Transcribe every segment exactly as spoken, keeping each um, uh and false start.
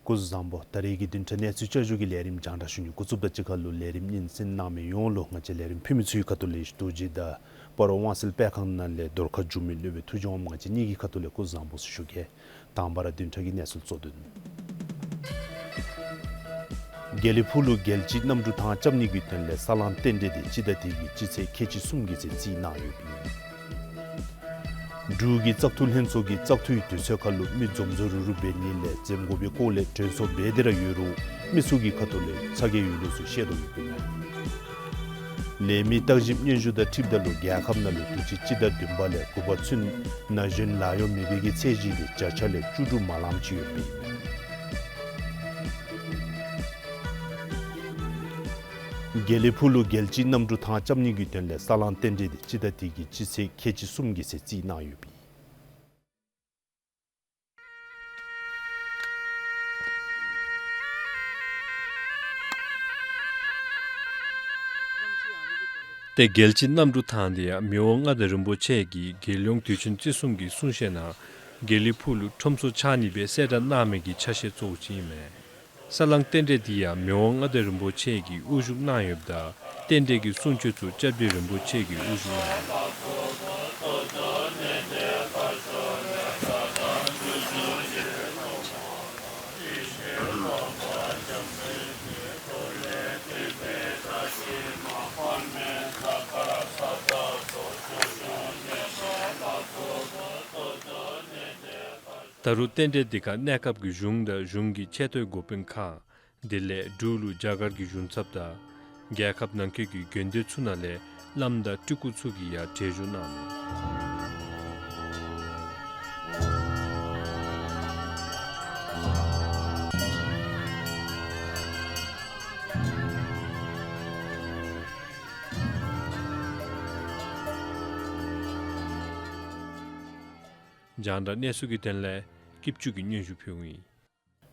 སྐུ་གཟུགས་བཟང་པོ། ད་རེས་ཀྱི་བདུན་ཕྲག་གནས་ཚུལ་བསྐྱར་ཞུ་གི་ལས་རིམ་རྒྱང་བསྒྲགས་ཞུ་ནི་འགོ་བཙུགསཔ་ད་གཅིག་ཁར་ལུ་ལས་རིམ་སྙན་གསན་གནང་མི་ཡོངས་ལུ་ང་བཅས་ལས་རིམ་ཕུལ་མི་ཚུ་གི་ཁ་ཐུག་ལས་ཡི་རྡོ་རྗེ་དང་སྤ་རོ་དབང་གསལ་སྤེལ་ཁང་ནང་ལས་རྡོར་ཁ་འགྱུར་མེད་སློབ་དཔོན་ཐུགས་རྗེ་དབང་མོ་ང་བཅས་གཉིས་ཀྱི་ཁ་ཐུག་ལས་སྐུ་གཟུགས་བཟང་པོ་ཟེར་ཞུ་གེ། དང་པ་ར་བདུན་ཕྲག་གི་གནས་ཚུལ་གཙོ་དོན། དགེ་ལེགས་ཕུག་ལུ་རྒྱལ་སྤྱིའི་གནམ་གྲུ་ཐང་རྐྱབ་ནི་གི་དོན་ལས་ས་བསླང་རྟེན་འབྲེལ་དེ་སྤྱི་ཟླ་འདི་གི་སྤྱི་ཚེས་ཁལ་གཅིག་གསུམ་གྱི་ཚེ་རྩིས་གནང་ཡོདཔ་ཨིན། འབྲུག་གི་བཙག་འཐུ་ལྷན་ཚོགས་ཀྱིས་བཙག་འཐུའི་དུས་ཚོད་ཁར་ལུ་མི་འཛོམས་འཛོམས་རུག་རུག་འབད་ནི་ལས་འཛེམ་དགོ་པའི་སྐོར་ལས་དྲན་གསོ་འབད་དེ་ར་ཡོད་རུང་མི་ཚུ་གི་ཁ་ཐུག་ལས་ཚ་གྱང་ཡོད་ལུགས་ཚུ་བཤད་དོ་ཡོདཔ་ཨིན། ལས་མི་བརྟག་ཞིབ་སྙན་ཞུ་དང་འཁྲིལཝ་ད་ལུ་རྒྱལ་ཁབ་ནང་ལུ་དུས་ཅི་སྤྱི་ཟླ་བདུན་པ་ལས་དགུ་པ་ཚུན་ན་གཞོན་ལཱ་གཡོག་མེད་པའི་གི་ཚད་གཞི་དེ་བརྒྱ་ཆ་ལས་བཅུ་དྲུག་མ་ལངམ་ཅིག་ཡོདཔ་ཨིན། དགེ་ལེགས་ཕུག་ལུ་རྒྱལ་སྤྱིའི་གནམ་གྲུ་ཐང་རྐྱབ་ནི་གི་དོན་ལས་ས་བསླང་རྟེན་འབྲེལ་དེ་སྤྱི་ཟླ་འདི་གི་སྤྱི་ཚེས་ཁལ་གཅིག་གསུམ་གྱི་ཚེ་རྩིས་གནང་ཡོདཔ་ཨིན། ཏེ་རྒྱལ་སྤྱིའི་གནམ་གྲུ་ཐང་དེ་ཡང་མི་དབང་མངའ་བདག་རིན་པོ་ཆེ་གིས་རྒྱལ་ཡོངས་དུས་ཆེན་བརྩི་སྲུང་གི་གསུང་བཤད་ནང་དགེ་ལེགས་ཕུག་ལུ་ཁྲོམ་ཚོགས་འཆང་ནི་སྦེ་གསལ་བསྒྲགས་གནང་མི་གི་ཆ་ཤས་གཙོ་བོ་ཅིག་ཨིན་མས། ས་བསླང་རྟེན་འབྲེལ་དེ་ཡང་མི་དབང་མངའ་བདག་རིན་པོ་ཆེ་གིས་དབུ་བཞུགས་གནང་ཡོདཔ་ད་རྟེན་འབྲེལ་གྱི་གསུང་ཆོག་ཚུ་སྐྱབས་རྗེ་རིན་པོ་ཆེ་གིས་དབུ་བཞུགས་གནང་ཡོད། ད་རུང་རྟེན་འབྲེལ་འདི་ཁར་གནས་སྐབས་ཀྱི་གཞུང་དང་གཞུང་གི་ཆེ་མཐོའི་འགོ་དཔོན་ཁག་དེ་ལས་འབྲུག་ལུ་རྒྱ་གར་གྱི་གཞུང་ཚབ་དང་རྒྱལ་ཁབ་ནང་འཁོད་ཀྱི་དགོན་སྡེ་ཚུ་ནང་ལས་བླམ་དང་སྤྲུལ་སྐུ་ཚུ་གིས་ཡང་གྲལ་བཞུགས་གནང་ནུག། རྒྱང་བསྒྲགས་གནས་ཚུལ་གྱི་དོན་ལས་སྐྱིད་ཆུ་གིས་སྙན་ཞུ་ཕུལཝ་ཨིན།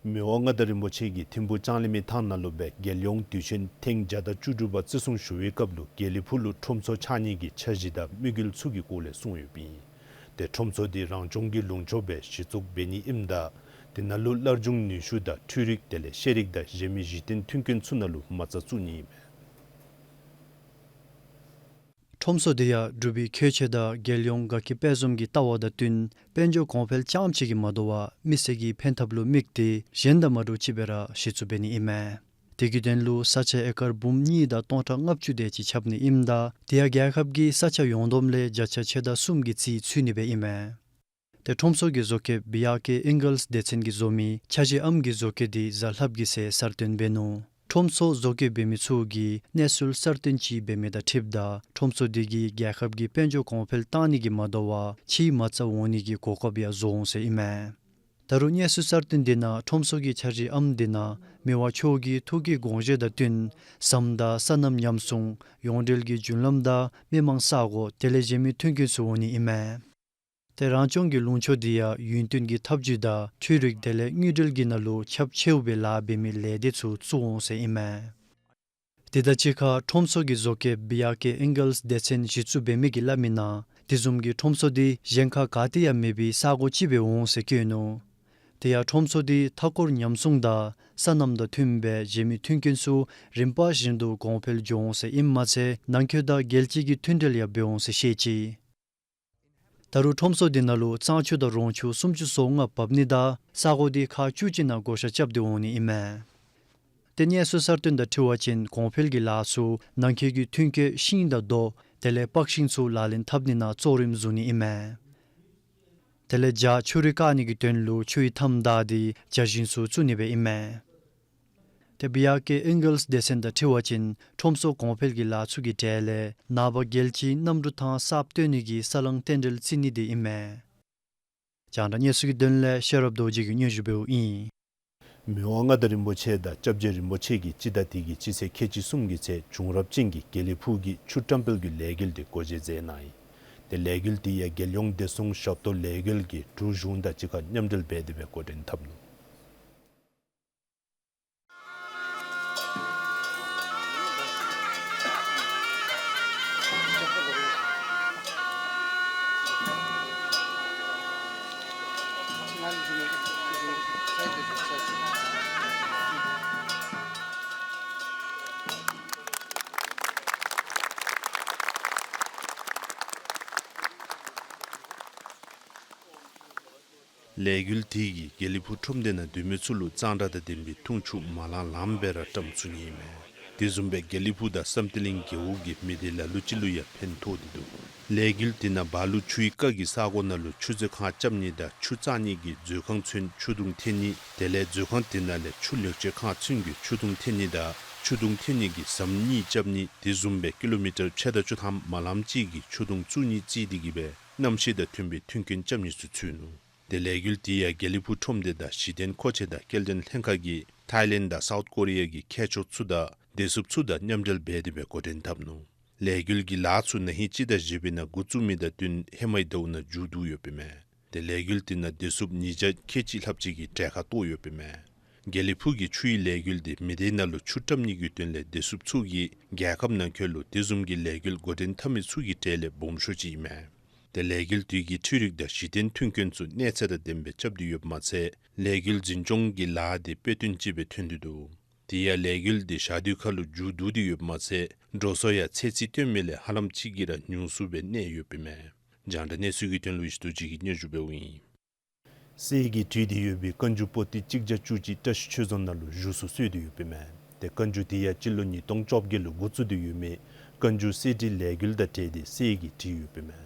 མི་དབང་མངའ་བདག་རིན་པོ་ཆེ་གིས་ཐིམ་ཕུག་ལྕང་གླིང་མའི་ཐང་ནང་ལུ་སྦེ་རྒྱལ་ཡོངས་དུས་ཆེན་ཐེངས་བརྒྱ་དང་བཅུ་དྲུག་པ་བརྩི་སྲུང་ཞུ་བའི་སྐབས་ལུ་དགེ་ལེགས་ཕུག་ལུ་ཁྲོམ་ཚོགས་འཆང་ནི་གི་འཆར་གཞི་དང་དམིགས་ཡུལ་ཚུ་གི་སྐོར་ལས་གསུངས་ཡོདཔ་ཨིན། ཏེ་ཁྲོམ་ཚོགས་འདི་རང་སྐྱོང་གི་ལུང་ཕྱོགས་སྦེ་གཞི་བཙུགས་འབད་ནི་ཨིནམ་ད་དེ་ནང་ལུ་སླར་འབྱུང་ནུས་ཤུགས་དང་འཕྲུལ་རིག་དེ་ལས་ཤེས་རིག་དང་གཞན་མི་གཞི་རྟེན་མཐུན་རྐྱེན་ཚུ་ནང་ལུ་མ་རྩ་བཙུགས་ནི་ཨིན་མས། ཁྲོམ་ཚོགས་འདི་ཡང་འབྲུག་པའི་ཁྱད་ཆོས་དང་རྒྱལ་ཡོངས་དགའ་སྐྱིད་དཔལ་འཛོམས་ཀྱི་ལྟ་བ་དང་བསྟུན་དཔལ་འབྱོར་གོང་འཕེལ་རྐྱངམ་ཅིག་གིས་མ་དོ་བར་མི་སེར་གྱི་ཕན་ཐབས་ལུ་དམིགས་ཏེ་གཞན་དང་མ་འདྲཝ་ཅིག་སྦེ་ར་གཞི་བཙུགས་འབད་ནི་ཨིན་མས། དེ་གི་དོན་ལུ་ས་ཆ་ཨེ་ཀར་འབུམ་གཉིས་དང་སྟོང་ཕྲག་ལྔ་བཅུ་དེ་ཅིག་ཁྱབ་ནི་ཨིནམ་ད་དེ་ཡང་རྒྱལ་ཁབ་ཀྱི་ས་ཆ་ཡོངས་བསྡོམས་ལས་བརྒྱ་ཆ་ཕྱེད་དང་གསུམ་གྱི་རྩིས་ཚུད་ནི་སྦེ་ཨིན་མས། ཏེ་ཁྲོམ་ཚོགས་ཀྱི་བཟོ་མཁས་བི་ཨར་ཀེ་ཨིང་གཱལསི་སྡེ་ཚན་གྱིས་བཟོ་མི་འཆར་གཞི་ཨམ་གྱི་བཟོ་བཀོད་འདི་གཟའ་ལྷགཔ་གི་ཚེ་གསར་བཏོན་འབད་ནུག། ཁྲོམ་ཚོགས་བཟོ་བཀོད་འབད་མི་ཚུ་གིས་གནས་ཚུལ་གསར་བཏོན་ཅིག་འབད་མི་དང་འཁྲིལཝ་ད་ཁྲོམ་ཚོགས་འདི་གིས་རྒྱལ་ཁབ་ཀྱི་དཔལ་འབྱོར་གོང་འཕེལ་བཏང་ནི་གིས་མ་དོ་བར་ཕྱིའི་མ་རྩ་འོང་ནི་གི་གོ་སྐབས་ཡང་བཟོ་འོང་ཟེར་ཨིན་མས། ད་རུང་གནས་ཚུལ་གསར་བཏོན་འདི་ནང་ཁྲོམ་ཚོགས་ཀྱི་འཆར་གཞི་ཨམ་འདི་ནང་མི་དབང་མཆོག་གི་ཐུགས་ཀྱི་དགོངས་བཞེད་དང་བསྟུན་ཟམ་དང་སོ་ནམ་ཉམས་སྲུང་ཡོངས་འབྲེལ་གྱི་རྒྱུན་ལམ་དང་མི་མང་ས་གོ་དེ་ལས་གཞན་མི་མཐུན་རྐྱེན་ཚུ་འོང་ནི་ཨིན་མས། ཏེ་རང་སྐྱོང་གི་ལུང་ཕྱོགས་འདི་ཡང་ཡུན་བརྟན་གྱི་ཐབས་ཇུས་དང་འཕྲུལ་རིག་དེ་ལས་དངུལ་འབྲེལ་གྱི་ནང་ལུ་ཁྱབ་ཆེཝ་སྦེ་ལཱ་འབད་མི་ལས་སྡེ་ཚུ་བཙུགས་འོང་ཟེར་ཨིན་མས། དེ་དང་གཅིག་ཁར་ཁྲོམ་ཚོགས་ཀྱི་བཟོ་མཁས་བི་ཨར་ཀེ་ཨིང་གཱལསི་སྡེ་ཚན་གཞི་བཙུགས་འབད་མི་གིས་སླབ་མི་ནང་དེ་བཟུམ་གྱི་ཁྲོམ་ཚོགས་འདི་གཞན་ཁར་ག་ཏེ་ཡང་མེད་པའི་ས་གོ་ཅིག་སྦེ་འོང་ཟེར་བཀོད་ནུག། དེ་ཡང་ཁྲོམ་ཚོགས་འདི་མཐའ་འཁོར་ཉམས་སྲུང་དང་སོ་ནམ་དང་མཐུནམ་སྦེ་གཞན་མི་མཐུན་རྐྱེན་ཚུ་རིམ་པ་བཞིན་དུ་གོང་འཕེལ་འགྱོ་འོང་ཟེར་ཨིནམ་མ་ཚད་ནང་འཁོད་དང་རྒྱལ་སྤྱི་གི་མཐུན་འབྲེལ་ཡང་འབད་འོང་ཟེར་བཤད་ཅི། ད་རུང་ཁྲོམ་ཚོགས་འདི་ནང་ལུ་གཙང་ཆུ་དང་རོང་ཆུ་སུམ་ཅུ་སོ་ལྔ་འབབ་ནི་དང་ས་གོ་འདི་ཁག་བཅུ་གཅིག་ནང་བགོ་བཤའ་རྐྱབ་སྟེ་འོང་ནི་ཨིན་མས། ཏེ་གནས་ཚུལ་གསར་བཏོན་དང་འཁྲིལ་བ་ཅིན་གོང་འཕེལ་གྱི་ལཱ་ཚུ་ནང་འཁོད་ཀྱི་ཐོན་སྐྱེད་ཤིང་དང་རྡོ་དེ་ལས་པགས་ཤིང་ཚུ་ལག་ལེན་འཐབ་ནི་ནང་གཙོ་རིམ་བཟུང་ནི་ཨིན་མས། དེ་ལས་བྱཱ་ཆུ་རུད་བཀག་ནི་གི་དོན་ལུ་ཆུའི་མཐའམ་བདའ་སྟེ་བྱཱ་ཞིང་ཚུ་བཙུགས་ནི་སྦེ་ཨིན་མས། ཏེ་བི་ཨར་ཀེ་ཨིང་གཱལསི་སྡེ་ཚན་དང་འཁྲིལ་བ་ཅིན་ཁྲོམ་ཚོགས་གོང་འཕེལ་གྱི་ལཱ་ཚུ་གི་གྲས་ལས་ནངས་པ་རྒྱལ་སྤྱིའི་གནམ་གྲུ་ཐང་གསརཔ་བཏོན་ནི་གི་ས་བསླང་རྟེན་འབྲེལ་བརྩི་ནི་འདི་ཨིན་མས། རྒྱང་བསྒྲགས་གནས་ཚུལ་གྱི་དོན་ལས་ཤེས་རབ་རྡོ་རྗེ་གིས་སྙན་ཞུ་འབདཝ་ཨིན། མི་དབང་མངའ་བདག་རིན་པོ་ཆེ་དང་སྐྱབས་རྗེ་རིན་པོ་ཆེ་གིས་སྤྱི་ཟླ་འདི་གི་སྤྱི་ཚེས་ཁལ་གཅིག་གསུམ་གྱི་ཚེ་བྱུང་རབས་ཅན་གྱི་དགེ་ལེགས་ཕུག་གི་ཆུ་བཀྲམ་སྤེལ་གྱི་ལས་འགུལ་འདི་སྒོ་འབྱེད་མཛད་གནང་ཡི། ཏེ་ལས་འགུལ་འདི་ཡང་རྒྱལ་ཡོངས་བདེ་སྲུང་ཞབས་ཏོག་ལས་འགུལ་གྱིས་འབྲུག་གཞུང་དང་གཅིག་ཁར་མཉམ་འབྲེལ་འབད་དེ་སྦེ་འགོ་འདྲེན་འཐབ་ནུག། ལས་འགུལ་དེ་གིས་དགེ་ལེགས་ཕུག་ཁྲོམ་སྡེ་ནང་སྡོད་མི་ཚུ་ལུ་གཙང་སྦྲ་དང་ལྡན་པའི་འཐུང་ཆུ་མ་ལང་ལངམ་སྦེ་ར་བཀྲམ་ཚུགས་ནི་ཨིན་མས། དེ་བཟུམ་སྦེ་དགེ་ལེགས་ཕུག་དང་བསམ་གཏན་གླིང་རྒེད་འོག་གི་མི་སྡེ་ལ་ལུ་ཅིག་ལུ་ཡང་ཕན་ཐོགས་ཏེ་འདུག། ལས་འགུལ་དེ་ནང་བ་ལུ་ཆུའི་རྐ་གི་ས་གོ་ནང་ལུ་ཆུ་མཛོད་ཁང་རྐྱབ་ནི་དང་ཆུ་གཙང་ནི་གི་མཛོད་ཁང་ཚུན་ཆུ་དུང་འཐེན་ནི་དེ་ལས་མཛོད་ཁང་དེ་ནང་ལས་ཆུ་ལེགས་བཅོས་ཁང་ཚུན་གྱི་ཆུ་དུང་འཐེན་ནི་དང་ཆུ་དུང་འཐེན་ནི་གི་ཟམ་གཉིས་རྐྱབ་ནི་དེ་བཟུམ་སྦེ་ཀི་ལོ་མི་ཊར་ཕྱེད་དང་བཅུ་ཐམ་མ་ལངམ་ཅིག་གི་ཆུ་དུང་བཙུགས་ནི་བརྩིས་ཏེ་གི་སྦེ་གནམ་གཤིས་དང་མཐུན་པའི་མཐུན་རྐྱེན་རྐྱབ་ནི་ཚུ་ཚུད་ནུག། དེ་ལས་འགུལ་དེ་ཡང་དགེ་ལེགས་ཕུག་ཁྲོམ་སྡེ་དང་གཞི་རྟེན་མཁོ་ཆས་དང་སྐྱེལ་འདྲེན་ལྷན་ཁག་གིས་ཐའི་ལེནཌ་དང་སའུཐ་ཀོ་རི་ཡ་གི་མཁས་མཆོག་ཚུ་དང་བདེ་སྲུངཔ་ཚུ་དང་མཉམ་འབྲེལ་འབད་དེ་སྦེ་འགོ་འདྲེན་འཐབ་ནུག། ལས་འགུལ་གྱི་ལཱ་ཚུ་ན་ཧིང་སྤྱི་ཟླ་བཞི་པའི་ནང་འགོ་བཙུགས་མི་དང་བསྟུན་ཧེ་མའི་ཟླཝ་ནང་མཇུག་བསྡུ་ཡོདཔ་ཨིན་མས། དེ་ལས་འགུལ་དེ་ནང་བདེ་སྲུངཔ་ཉིས་བརྒྱ་ཁལ་གཅིག་ལྷགཔ་ཅིག་གིས་གྲལ་ཁར་གཏོགས་ཡོདཔ་ཨིན་མས། དགེ་ལེགས་ཕུག་གི་ཆུའི་ལས་འགུལ་དེ་མི་སྡེ་ནང་ལུ་ཆུ་བཀྲམ་ནི་གི་དོན་ལས་བདེ་སྲུངཔ་ཚུ་གིས་རྒྱལ་ཁབ་ནང་འཁོད་ལུ་དེ་བཟུམ་གྱི་ལས་འགུལ་འགོ་འདྲེན་འཐབ་མི་ཚུ་གི་གྲས་ལས་སྦོམ་ཤོས་ཅིག་ཨིན་མས། དེ་ལས་འགུལ་དེ་གིས་འཕྲུལ་རིག་དང་གཞི་རྟེན་མཐུན་རྐྱེན་ཚུ་གནས་ཚད་དང་ལྡནམ་སྦེ་རྐྱབ་སྟེ་ཡོདཔ་མ་ཚད་ལས་འགུལ་འཛིན་སྐྱོང་གི་ལཱ་དེ་དཔེ་སྟོན་ཅིག་སྦེ་ཐོན་ཏེ་འདུག། དེ་ཡང་ལས་འགུལ་དེ་ཞག་དུས་ཁར་ལུ་མཇུག་བསྡུ་སྟེ་ཡོདཔ་མ་ཚད་འགྲོ་སོང་ཡང་ཚད་རྩིས་སྟོན་མི་ལས་ཧ་ལམ་ཅིག་གིས་ར་ཉུང་སུ་སྦེ་གནས་ཡོདཔ་ཨིན་མས། རྒྱང་བསྒྲགས་གནས་ཚུལ་གྱི་དོན་ལུ་ཡེ་ཤེས་རྡོ་རྗེ་གིས་སྙན་ཞུ་འབདཝ་ཨིན། གསེར་གྱིས་བྲིས་ཏེ་ཡོད་པའི་བཀའ་འགྱུར་པོ་ཏི་གཅིག་བརྒྱ་བཅུ་གཅིག་བཀྲ་ཤིས་ཆོས་རྫོང་ནང་ལུ་བཞུགས་སུ་གསོལ་ཏེ་ཡོདཔ་ཨིན་མས། ཏེ་བཀའ་འགྱུར་དེ་ཡང་སྤྱི་ལོ་ཉིས་སྟོང་བཅོ་བརྒྱད་ལུ་འགོ་བཙུགས་ཏེ་ཡོད་མི་བཀའ་འགྱུར་གསེར་བྲིས་ལས་འགུལ་དང་འབྲེལ་ཏེ་གསེར་གྱིས་བྲིས་ཡོདཔ་ཨིན་མས།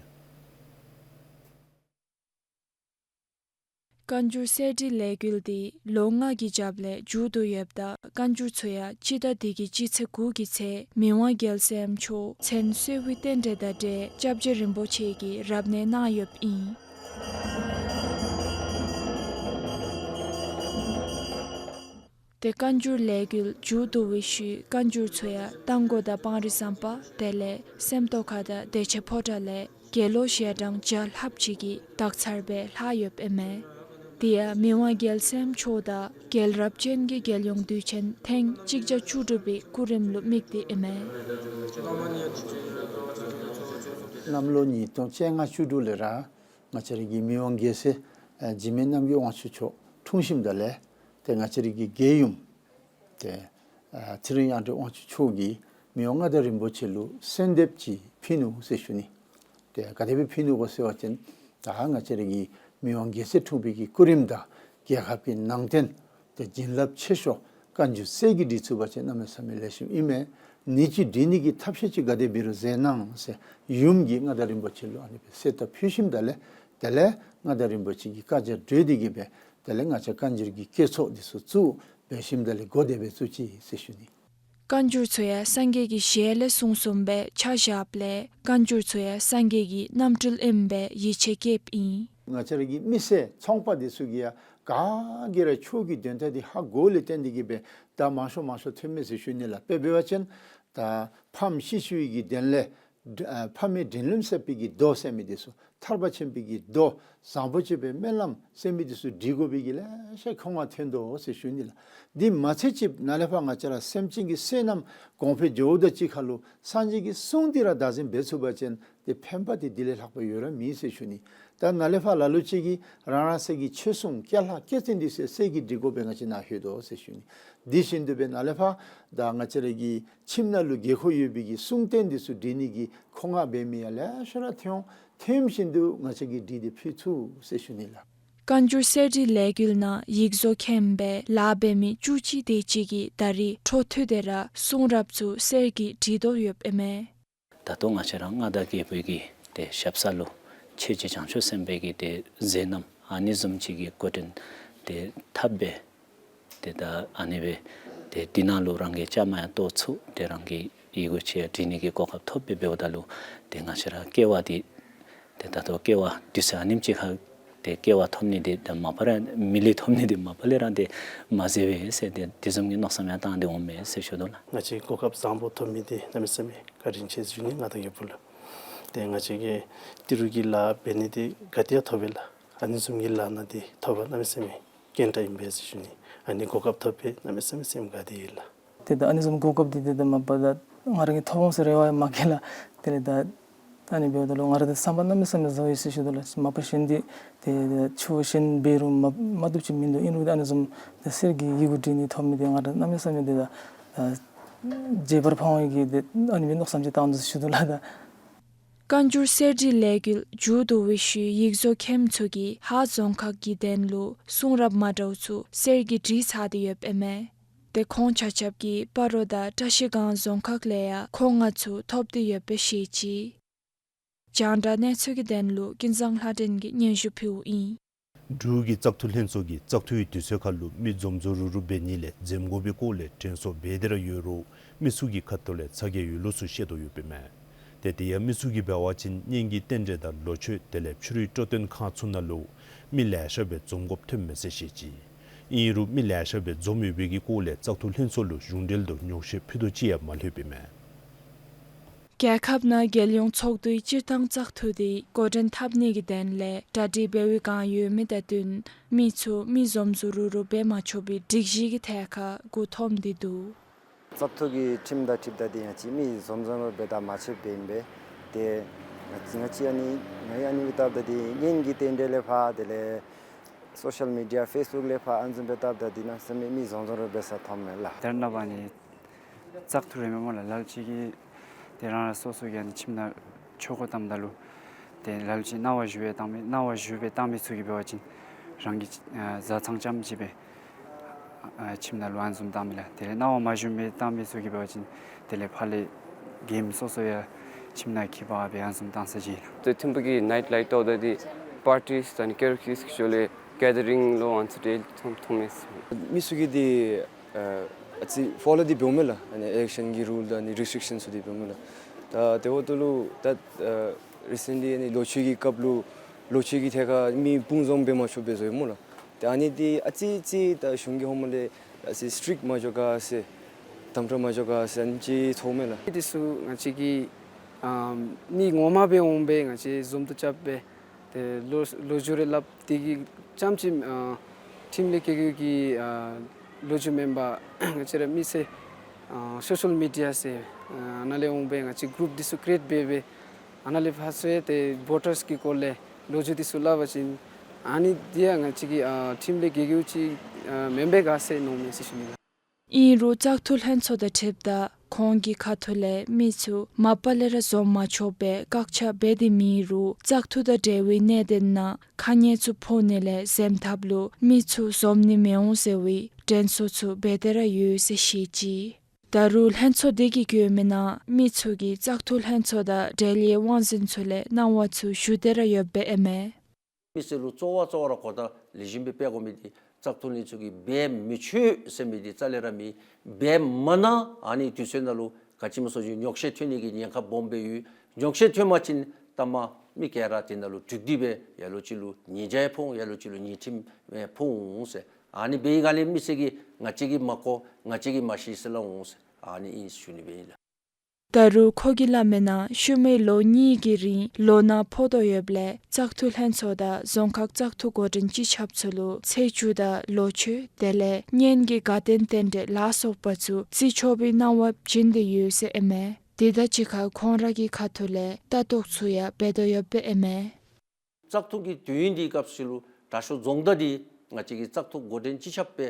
བཀའ་འགྱུར་གསེར་བྲིས་ལས་འགུལ་དེ་ལོ་ལྔ་གི་རྒྱབ་ལས་མཇུག་བསྡུ་ཡོདཔ་ད་བཀའ་འགྱུར་ཚུ་ཡང་སྤྱི་ཟླ་དེ་གི་སྤྱི་ཚེས་དགུ་གི་ཚེ་མི་དབང་རྒྱལ་མཚན་མཆོག་མཚན་གསོལ་བའི་རྟེན་འབྲེལ་དང་འབྲེལ་སྐྱབས་རྗེ་རིན་པོ་ཆེ་གིས་རབ་གནས་གནང་ཡོདཔ་ཨིན། ཏེ་བཀའ་འགྱུར་ལས་འགུལ་མཇུག་བསྡུ་བའི་ཤུལ་བཀའ་འགྱུར་ཚུ་ཡང་རྟ་མགོ་དང་སྤང་རི་ཟམ་པ་དེ་ལས་སེམས་རྟོགས་ཁ་དང་བདེ་ཆེན་ཕོ་བྲང་ལས་དགེ་སློང་ཞལ་གྲངས་བརྒྱ་ལྷགཔ་ཅིག་གིས་དག་ཚར་སྦེ་ལྷག་ཡོདཔ་ཨིན་མས། དེ་ཡང་མི་དབང་རྒྱལ་མཚན་མཆོག་དང་རྒྱལ་རབས་ཅན་གྱི་རྒྱལ་ཡོངས་དུས་ཆེན་ཐེངས་གཅིག་བརྒྱ་བཅུ་དྲུག་པའི་སྐུ་རིམ་ལུ་དམིགས་ཏེ་ཨིན་མས། གནམ་ལོ་ཉིས་སྟོང་བཅོ་ལྔ་བཅུ་དྲུག་ལས་ར་ང་བཅས་ར་གི་མི་དབང་རྒྱལ་སྲས་ཨ་འཇིགས་མེད་རྣམ་རྒྱལ་དབང་ཕྱུག་མཆོག་འཁྲུངས་ཞིནམ་ད་ལས་ཏེ་ང་བཅས་ར་གི་རྒྱལ་ཡུམ་ཏེ་ཨ་ཚེ་རིང་དབྱངས་སྒྲོན་དབང་ཕྱུག་མཆོག་གིས་མི་དབང་མངའ་བདག་རིན་པོ་ཆེ་ལུ་གསོལ་འདེབས་ཅིག་ཕུལ་ནུག་ཟེར་ཞུ་ནི། ཏེ་ག་དེ་སྦེ་ཕུལ་ནུག་གོ་ཟེར་བ་ཅིན་ད་ང་བཅས་ར་གི་མི་དབང་རྒྱལ་སྲས་འཁྲུངས་པའི་གི་སྐུ་རིམ་དང་རྒྱལ་ཁབ་ཀྱི་ནང་རྟེན་ཏེ་བྱིན་རླབས་ཆེ་ཤོས་བཀའ་འགྱུར་གསེར་གྱིས་བྲིས་ཚུགས་པ་ཅིན་གནམ་མེད་ས་མེད་ལེགས་ཤོམ་ཨིན་མས། ཨ་ནི་ཅིག་བྲི་ནི་གི་ཐབས་ཤེས་ཅིག་ག་དེ་འབད་རུང་མཛད་གནང་ཟེར་ཡུམ་གྱིས་མངའ་བདག་རིན་པོ་ཆེ་ལུ་ཨ་ནི་སྦེ་གསོལ་བ་ཕུལ་ཞིནམ་ད་ལས་དེ་ལས་མངའ་བདག་རིན་པོ་ཆེ་གིས་བཀའ་རྒྱ་གྲོལ་ཏེ་གི་སྦེ་དེ་ལས་ང་བཅས་བཀའ་འགྱུར་གྱི་བཀོད་ཚོགས་འདི་ཚུ་བཙུགས་འབད་ཞིནམ་ད་ལས་འགོ་དེ་སྦེ་བཙུགས་ཅི་ཟེར་ཞུ་ནི། བཀའ་འགྱུར་ཚུ་ཡང་སངས་རྒྱས་ཀྱི་ཞལ་ལས་གསུངས་གསུངསམ་སྦེ་ཆ་བཞགཔ་ལས་བཀའ་འགྱུར་ཚུ་ཡང་སངས་རྒྱས་ཀྱི་རྣམ་སྤྲུལ་ཨིནམ་སྦེ་ཡིད་ཆེས་བསྐྱེདཔ་ཨིན། ང་བཅས་ར་གི་མི་སེར་ཚོང་པ་འདི་ཚུ་གིས་ཡང་ག་གིས་ར་ཆོས་ཀྱི་དོན་དག་འདི་ཧ་གོ་ལས་བརྟེན་ཏེ་གི་སྦེ་ད་མང་ཤོས་མང་ཤོས་ཐོནམ་མས་ཟེར་ཞུ་ནི་ལགས། དཔེ་འབད་བ་ཅིན་ད་ཕམ་ཤི་ཤིཝ་གི་དོན་ལས་ཨ་ཕ་མའི་དྲིན་ལན་གསོ་བའི་གི་མདོ་ཟེར་མི་འདི་ཚུ་ཐར་པ་ཆེན་པོའི་གི་མདོ་བཟང་པོ་སྤྱོད་པའི་སྨོན་ལམ་ཟེར་མི་འདི་ཚུ་འབྲི་དགོ་པའི་གི་ལེ་ཤ་མཁོ་མངགས་ཐོན་དོ་ཟེར་ཞུ་ནི་ལགས། འདི་མ་ཚད་ཅིག་ནཱ་ལས་ཕར་ང་བཅས་ར་སེམས་ཅན་གྱི་བསོད་ནམས་གོང་འཕེལ་འགྱོཝ་དང་གཅིག་ཁར་ལུ་སངས་རྒྱས་ཀྱི་གསུང་འདི་ར་བདག་འཛིན་འབད་ཚུགས་པ་ཅིན་ཏེ་ཕན་པ་འདི་འདི་ལས་ལྷག་པ་ཡོད་ར་མེད་ཟེར་ཞུ་ནི། ད་ནཱ་ལས་ཕར་ལ་ལུ་ཅིག་གིས་རང་རང་སོའི་གི་ཆོས་སྲུང་སྐྱེས་ལྷ་སྐྱེས་ཆེན་འདི་ཚུ་གསེར་གྱིས་འབྲི་དགོ་པའི་ང་བཅས་ནཱ་ལྷོད་དོ་ཟེར་ཞུ་ནི། འདི་བཞིན་དུ་སྦེ་ནཱ་ལས་ཕར་ད་ང་བཅས་ར་གི་ཁྱིམ་ནང་ལུ་དགོས་མཁོ་ཡོད་པའི་གི་གསུང་རྟེན་འདི་ཚུ་འབྲི་ནི་གི་མཁོ་མངགས་འབད་མི་ཡང་ལེ་ཤ་ར་ཐོན་འོང་། ཐོན་བཞིན་དུ་ང་བཅས་ཀྱིས་འབྲི་སྟེ་ཕུལ་ཚུགས་ཟེར་ཞུ་ནི་ལགས། བཀའ་འགྱུར་གསེར་བྲིས་ལས་འགུལ་ནང་ཡིག་བཟོ་མཁན་སྦེ་ལཱ་འབད་མི་བཅུ་གཅིག་དེ་ཅིག་གིས་ད་རིས་འཕྲོ་མཐུད་དེ་ར་གསུང་རབ་ཚུ་གསེར་གྱིས་འབྲི་དོ་ཡོདཔ་ཨིན་མས། ད་ལྟོ་ང་བཅས་ར་མངའ་བདག་རྒྱལ་པོའི་གི་ཏེ་ཞབས་ས་ལུ་ཆོས་རྗེ་བྱང་ཆུབ་སེམས་དཔའི་གི་ཏེ་མཛད་རྣམ་ཨ་ནི་བཟུམ་ཅིག་གི་འགོ་འདྲེན་ཏེ་འཐབ་སྦེ་ཏེ་ད་ཨ་ནི་སྦེ་ཏེ་འདི་ནང་ལུ་རང་གི་བཅའ་མར་ཡང་གཏོགས་ཚུགས། ཏེ་རང་གི་ཡི་གུ་ཅིག་ཡང་འབྲི་ནི་གི་གོ་སྐབས་ཐོབ་སྦེ་འབདཝ་ད་ལུ་ཏེ་ང་བཅས་ར་སྐྱེ་བ་འདི་ཏེ་ད་ལྟོ་སྐྱེ་བ་དུས་ཚོད་ཨ་ནེམ་ཅིག་ཁར་ཏེ་སྐྱེ་བ་ཐོབ་ནི་འདི་ད་མ་པ་ར་མི་ལུས་ཐོབ་ནི་འདི་མ་པ་ལས་ར་ཏེ་མ་ཟད་པས་ཟེར་ཏེ་དེ་བཟུམ་གྱི་མནོ་བསམ་ཡང་བཏང་སྟེ་འོངམ་མས་ཟེར་ཞུ་དོ་ལགས། ང་བཅས་གོ་སྐབས་བཟང་པོ་ཐོབ་མི་འདི་གནམ་མེད་ས་མེད་བཀའ་དྲིན་ཆེ་ཞུ་ནི་མངའ་བདག་རྒྱལ་པོ་ལུ། ཏེ་ང་བཅས་ཀྱིས་ཏི་རུ་གི་ལཱ་འབད་ནི་འདི་ག་ཏེ་ཡང་ཐོབ་པས་ལགས། ཨ་ནི་བཟུམ་གྱི་ལཱ་ནང་འདི་ཐོབ་པ་གནམ་མེད་ས་མེད་བཀའ་དྲིན་ཨིན་པས་ཟེར་ཞུ་ནི། ཨ་ནི་གོ་སྐབས་ཐོབ་པས་གནམ་མེད་ས་མེད་སེམས་དགའ་སྟེ་ཡོད་ལགས། ཏེ་ད་ཨ་ནི་བཟུམ་གོ་སྐབས་འདི་ཏེ་ད་མ་པ་ད་ང་ར་གིས་ཐོབ་འོང་ཟེར་རེ་བ་ཡང་མ་བསྐྱེད་ལགས། དེ་ལས་ད་ཨ་ནི་འབདཝ་ད་ལུ་ང་ར་ཏེ་བསམ་པ་གནམ་མེད་ས་མེད་བཟང་ཡོད་ཟེར་ཞུ་དོ་ལགས། མ་པ་གཞན་འདི་ཏེ་ད་ཆོས་གཞན་འབད་རུང་མ་མ་བཏུབ་ཅིག་མིན་འདུག། ཨིན་རུང་ད་ཨ་ནི་བཟུམ་ད་གསེར་གྱི་ཡི་གུ་འབྲི་ནི་ཐོབ་མི་འདི་ང་ར་གནམ་མེད་ས་མེད་ཏེ་ད་ཨ་བརྗེད་པར་ཕངས་པའི་གི་ཏེ་ཨ་ནི་སྦེ་མནོ་བསམ་ཅིག་བཏང་འདུག་ཟེར་ཞུ་དོ་ལགས། ད་ བཀའ་འགྱུར་གསེར་བྲིས་ལས་འགུལ་མཇུག་བསྡུ་བའི་ཤུལ་ཡིག་བཟོ་མཁན་ཚུ་གིས་ཧཱ་རྫོང་ཁག་གི་དོན་ལུ་གསུང་རབ་མ་འདྲཝ་ཚུ་གསེར་གྱིས་བྲིས་ཚར་ཏེ་ཡོདཔ་ཨིན་མས། ཏེ་ཁོང་ཆ་ཁྱབ་ཀྱིས་སྤ་རོ་དང་བཀྲ་ཤིས་སྒང་རྫོང་ཁག་ལས་ཡང་མཁོ་མངགས་ཚུ་ཐོབ་སྟེ་ཡོདཔ་སྦེ་བཤད་ཅི། རྒྱང་བསྒྲགས་གནས་ཚུལ་གྱི་དོན་ལུ་ཀུན་བཟང་ལྷ་སྒྲོན་གྱིས་སྙན་ཞུ་ཕུལཝ་ཨིན། འབྲུག་གི་བཙག་འཐུ་ལྷན་ཚོགས་ཀྱིས་བཙག་འཐུའི་དུས་ཚོད་ཁར་ལུ་མི་འཛོམས་འཛོམས་རུག་རུག་འབད་ནི་ལས་འཛེམ་དགོ་པའི་སྐོར་ལས་དྲན་གསོ་འབད་དེ་ར་ཡོད་རུང་མི་ཚུ་གི་ཁ་ཐུག་ལས་ཚ་གྱང་ཡོད་ལུགས་ཚུ་བཤད་དོ་ཡོདཔ་ཨིན་མས། ཏེ་དེ་ཡང་མི་ཚུ་གིས་འབད་བ་ཅིན་གཉེན་གྱི་རྟེན་འབྲེལ་དང་ལོ་མཆོད་དེ་ལས་ཕྱི་རུའི་སྤྲོ་སྟོན་ཁང་ཚུ་ནང་ལུ་མི་ལེ་ཤ་སྦེ་འཛོམས་དགོཔ་ཐོནམ་མས་ཟེར་བཤད་ཅི། ཨིན་རུང་མི་ལེ་ཤ་སྦེ་འཛོམས་ཡོད་པའི་གི་སྐོར་ལས་བཙག་འཐུ་ལྷན་ཚོགས་ལུ་གཞུང་འབྲེལ་དུ་ཉོགས་བཤད་ཕུལ་དོ་ཅིག་ཡང་མ་ལྷོདཔ་ཨིན་མས། རྒྱལ་ཁབ་ནང་རྒྱལ་ཡོངས་ཚོགས་འདུའི་སྤྱིར་བཏང་བཙག་འཐུ་དེ་འགོ་འདྲེན་འཐབ་ནི་གི་དོན་ལས་གྲ་སྒྲིག་འབད་བའི་བསྒང་ཡོད་མི་དང་བསྟུན་མི་ཚུ་མི་འཛོམས་འཛོམས་རུག་རུག་འབད་མ་ཆོག་པའི་སྒྲིག་གཞི་གི་ཐད་ཁར་མགུ་འཐོམས་ཏེ་འདུག། བཙག་འཐུ་གི་ཁྲིམས་དང་འཁྲིལཝ་ད་འདི་ཡང་ཅིག་མི་འཛོམས་འཛོམས་རུག་འབད་དང་མ་ཆོགཔ་འབད་ཨིན་པས། ཏེ་ང་ང་བཅས་ཨ་ནི་ང་ཡང་ཨ་ནི་འབདཝ་ད་འདི་གཉེན་གྱི་རྟེན་འབྲེལ་ལས་ཕར་དེ་ལས་སོ་ཤལ་མི་ཌི་ཡ་ཕེསི་བུཀ་ལས་ཕར་ཨ་ནི་བཟུམ་འབདཝ་ད་འདི་ནང་ས་མི་མི་འཛོམས་འཛོམས་རུག་འབད་ས་མཐོངམ་མས་ལགས། དེ་ར་ནངས་པ་ཨ་ནི་བཙག་འཐུ་རན་མས་སྨོ་ལགས། ལ་ལུ་ཅིག་གིས་ཏེ་རང་རང་སོ་སོ་གི་ཨ་ནི་ཁྱིམ་ནང་ཆོ་ག་བཏངམ་ད་ལུ་ཏེ་ལ་ལུ་ཅིག་གནང་བ་ཞུ་སྦེ་བཏང་མི་གནང་བ་ཞུ་སྦེ་བཏང་མི་ཚུ་གིས་འབད་བ་ཅིན་རང་གི་ཨ་བཟའ་ཚང་རྐྱངམ་ཅིག་སྦེ་ཨ་ཁྱིམ་ནང་ལུ་ཨ་ནི་བཟུམ་བཏང་མས་ལགས། དེ་ལས་གནང་བ་མ་ཞུ་སྦེ་བཏང་མི་ཚུ་གིས་འབད་བ་ཅིན་དེ་ལས་ཕར་ལས་རྒནམ་སོ་སོ་ཡང་ཁྱིམ་ནང་འཁྱིད་པར་སྦེ་ཨ་ནི་བཟུམ་བཏང་ས་ཅིག་ལགས། ཏེ་ཐིམ་ཕུག་གི་ནའིཊ་ལའིཊ་འབདཝ་ད་འདི་པར་ཊིས་དང་ཀེ་རོ་ཀི་སི་ཤོ་ལས་གེ་དར་རིང་ལུ་ཨ་ནི་ཚུ་ཏེ་མཐོང་མཐོང་མས། མི་ཚུ་གིས་འདི་ཨ་ཨ་ཙི་ཕོ་ལོ་འདི་འབདཝ་མས་ལགས། ཨ་ནི་ཨི་ལེཀ་ཤཱན་གྱི་རུལ་དང་ཨ་ནི་རེསི་ཊིག་ཤཱན་ཚུ་འདི་འབདཝ་མས་ལགས། ད་དེ་འབདཝ་ད་ལུ་ད་ཨ་རི་སེནཊ་ལི་ཨ་ནི་ལོ་མཆོད་ཀྱི་སྐབས་ལུ་ལོ་མཆོད་ཀྱི་ཐད་ཁར་མི་སྤུངས་འཛོམས་འབད་མ་ཆོགཔ་སྦེ་བཟོ་ཡི་སྨོ་ལགས། ཏེ་ཨ་ནི་འདི་ཨ་ཙི་ཙི་ད་གཞུང་གི་ཧོངས་ལས་ཨ་ཙི་སི་ཊིག་མ་འགྱོ་ག་ཟེར་དམ་དྲག་མ་འགྱོ་ག་ཟེར་ཨ་ནི་ཅིག་ཚོརཝ་མས་ལགས། འདི་ཚུ་ང་བཅས་ཀྱི་ཨ་མི་ངོ་མ་སྦེ་འོང་སྦེ་ང་བཅས་འཛོམས་འདུ་རྐྱབ་སྦེ་ཏེ་ལོ་ལོ་རྒྱུས་རེ་སླབ་སྟེ་གི་རྐྱངམ་ཅིག་ཨ་ཁྲིམས་ལས་འགལ་འགལ་གྱི་ཨ་ལོ་རྒྱུས་མེན་པར་ང་བཅས་ར་མི་སེར་ཨ་སོ་ཤལ་མི་ཌི་ཡ་ཟེར་ཨ་ནཱ་ལས་འོང་སྦེ་ང་བཅས་གུ་རུབ་འདི་ཚུ་ཀི་རི་ཨེཊ་འབད་སྦེ་ཨ་ནཱ་ལས་ཕར་ཚུར་ཏེ་བོ་ཊརསི་གི་སྐོར་ལས་ལོ་རྒྱུས་འདི་ཚུ་སླབ་པ་ཅིན་ཨ་ནི་འདི་ཡང་ང་བཅས་ཀྱི་ཨ་ཁྲིམས་ལས་འགལ་འགལཝ་ཅིག་ཨ་མེན་པས་ག་ཟེར་མནོཝ་མས་ཟེར་ཞུ་ནི་ལགས། ཨིན་རུང་བཙག་འཐུ་ལྷན་ཚོགས་དང་འཁྲིལཝ་ད་ཁོང་གི་ཁ་ཐུག་ལས་མི་ཚུ་མ་པ་ལས་ར་འཛོམས་མ་ཆོག་པའི་བཀག་ཆ་འབད་དེ་མེད་རུང་བཙག་འཐུ་དང་འབྲེལ་བའི་གནད་དོན་ནང་ཁ་ཉེས་ཚུ་ཕོག་ནི་ལས་འཛེམ་ཐབས་ལུ་མི་ཚུ་འཛོམས་ནི་མི་འོང་ཟེར་བའི་དྲན་གསོ་ཚུ་འབད་དེ་ར་ཡོད་ཟེར་བཤད་ཅི། ད་རུང་ལྷན་ཚོགས་དེ་གིས་བཀོད་མི་ནང་མི་ཚུ་གིས་བཙག་འཐུ་ལྷན་ཚོགས་དང་འབྲེལ་ཡོད་དབང་འཛིན་ཚུ་ལས་གནང་བ་ཚུ་ཞུ་སྟེ་ར་ཡོདཔ་ཨིན་མས། མི་སེར་ལུ་གཙོ་བོ་གཙོ་བོ་ར་གོ་བརྡ་ལེགས་ཤོམ་སྦེ་སྤེལ་དགོ་མི་འདི་བཙག་འཐུ་ལྷན་ཚོགས་ཀྱིས་འབད་མི་ཆོག་ཟེར་མི་འདི་རྩ་ལས་ར་མེད། འབད་མ་ནི་ཨ་ནི་དུས་ཚོད་ནང་ལུ་ག་ཅི་སྨོ་ཟེར་བ་ཅིན་ཉོགས་བཤད་ཐོན་ནི་གི་ཉེན་ཁ་སྦོམ་སྦེ་ཡོད། ཉོགས་བཤད་ཐོན་པ་ཅིན་ལྟ་མ་མི་ག་ར་དེ་ནང་ལུ་འཁྲུག་འདི་སྦེ་ཡར་ལོག་ཅིག་ལུ་ཉེས་བྱ་ཡང་ཕོག་འོང་། ཡར་ལོག་ཅིག་ལུ་ཉེས་ཁྲིམས་ཡང་ཕོག་འོང་ཟེར། ཨ་ནི་འབད་བའི་སྒང་ལས་མི་སེར་གྱིས་ང་བཅས་ཀྱིས་མ་གོ་ང་བཅས་ཀྱིས་མ་ཤེས་ཟེར་སླབ་འོང་ཟེར་ཨ་ནི་ཨིན་ཞུ་ནི་སྦེ་ཨིན་ལགས། ད་རུང་ཁོ་གིས་སླབ་མི་ནང་ཤུལ་མའི་ལོ་གཉིས་ཀྱི་རིང་ལོ་ན་ཕོག་དོ་ཡོདཔ་ལས་བཙག་འཐུ་ལྷན་ཚོགས་དང་རྫོང་ཁག་བཙག་འཐུ་འགོ་འདྲེན་སྤྱི་ཁྱབ་ཚུ་ལུ་ཚེས་བཅུ་དང་ལོ་མཆོད་དེ་ལས་གཉེན་གྱི་དགའ་སྟོན་རྟེན་འབྲེལ་ལ་སོགས་པ་ཚུ་བརྩི་ཆོག་པའི་གནང་བ་བྱིན་ཏེ་ཡོད་ཟེར་ཨིན་མས། དེ་དང་གཅིག་ཁར་ཁོང་ར་གི་ཁ་ཐུག་ལས་ལྟ་རྟོག་ཚུ་ཡང་འབད་དོ་ཡོདཔ་ཨིན་མས། བཙག་འཐུ་གི་དུས་ཡུན་འདི་སྐབས་སུ་ལུ་དྲག་ཤོས་རྫོང་བདག་འདི་ང་བཅས་ཀྱི་བཙག་འཐུ་འགོ་འདྲེན་སྤྱི་ཁྱབ་སྦེ་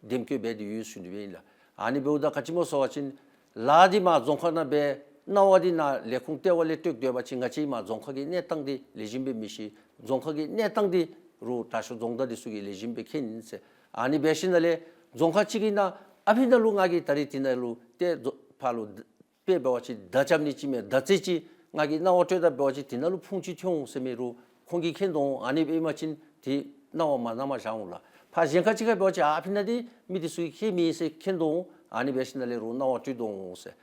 འདེམས་བསྐོ་འབད་དེ་ཡོད་ཟེར་ཞུ་ནི་སྦེ་ཨིན་ལགས། ཨ་ནི་འབདཝ་ད་ག་ཅི་སྨོ་ཟེར་བ་ཅིན་ལཱ་འདི་མར་རྫོང་ཁག་ནང་འབད་གནང་བ་འདི་ནཱ་ལས་ཁུངས་ལྟེ་བ་ལས་སྤྲོད་སྡོད་པ་ཅིན་ང་བཅས་མར་རྫོང་ཁག་གི་གནས་སྟངས་འདི་ལེགས་ཤོམ་སྦེ་མི་ཤེས། རྫོང་ཁག་གི་གནས་སྟངས་འདི་རུང་དྲག་ཤོས་རྫོང་བདག་འདི་ཚུ་གིས་ལེགས་ཤོམ་སྦེ་མཁྱེན་ཟེར། ཨ་ནི་འབད་ཞིནམ་ལས་རྫོང་ཁག་ཅིག་གི་ནང་ཨ་ཕི་ནང་ལུ་ང་གིས་ད་རིས་དེ་ནང་ལུ་ཏེ་རྫོ་ཕར་ལུ་དཔེ་འབད་བ་ཅིན་མདའ་རྐྱབ་ནི་ཅིག་མས། མདའ་རྩེད་ཅིག་ང་གིས་གནང་བ་སྤྲོད་ད་འབད་བ་ཅིན་དེ་ནང་ལུ་ཕུང་ཅིག་ཐོན་འོང་ཟེར་མི་རུང་ཁོང་གིས་མཁྱེན་དོ་འོང་། ཨ་ནི་འབད་བ་ཅིན་དེ་གནང་བ་མ་གནངམ་བཞག་འོང་ལགས། ཕར་གཞན་ཁ་ཅིག་ཁར་འབད་བ་ཅིན་ཨ་ཨ་ཕི་ནང་འདི་མི་འདི་ཚུ་གིས་མཁྱེན་མེད་ཟེར་མཁྱེན་དོ་འོང་། ཨ་ནི་འབད་ཞིནམ་ལས་རུང་གནང་བ་སྤྲོད་དོ་འོང་ཟེར།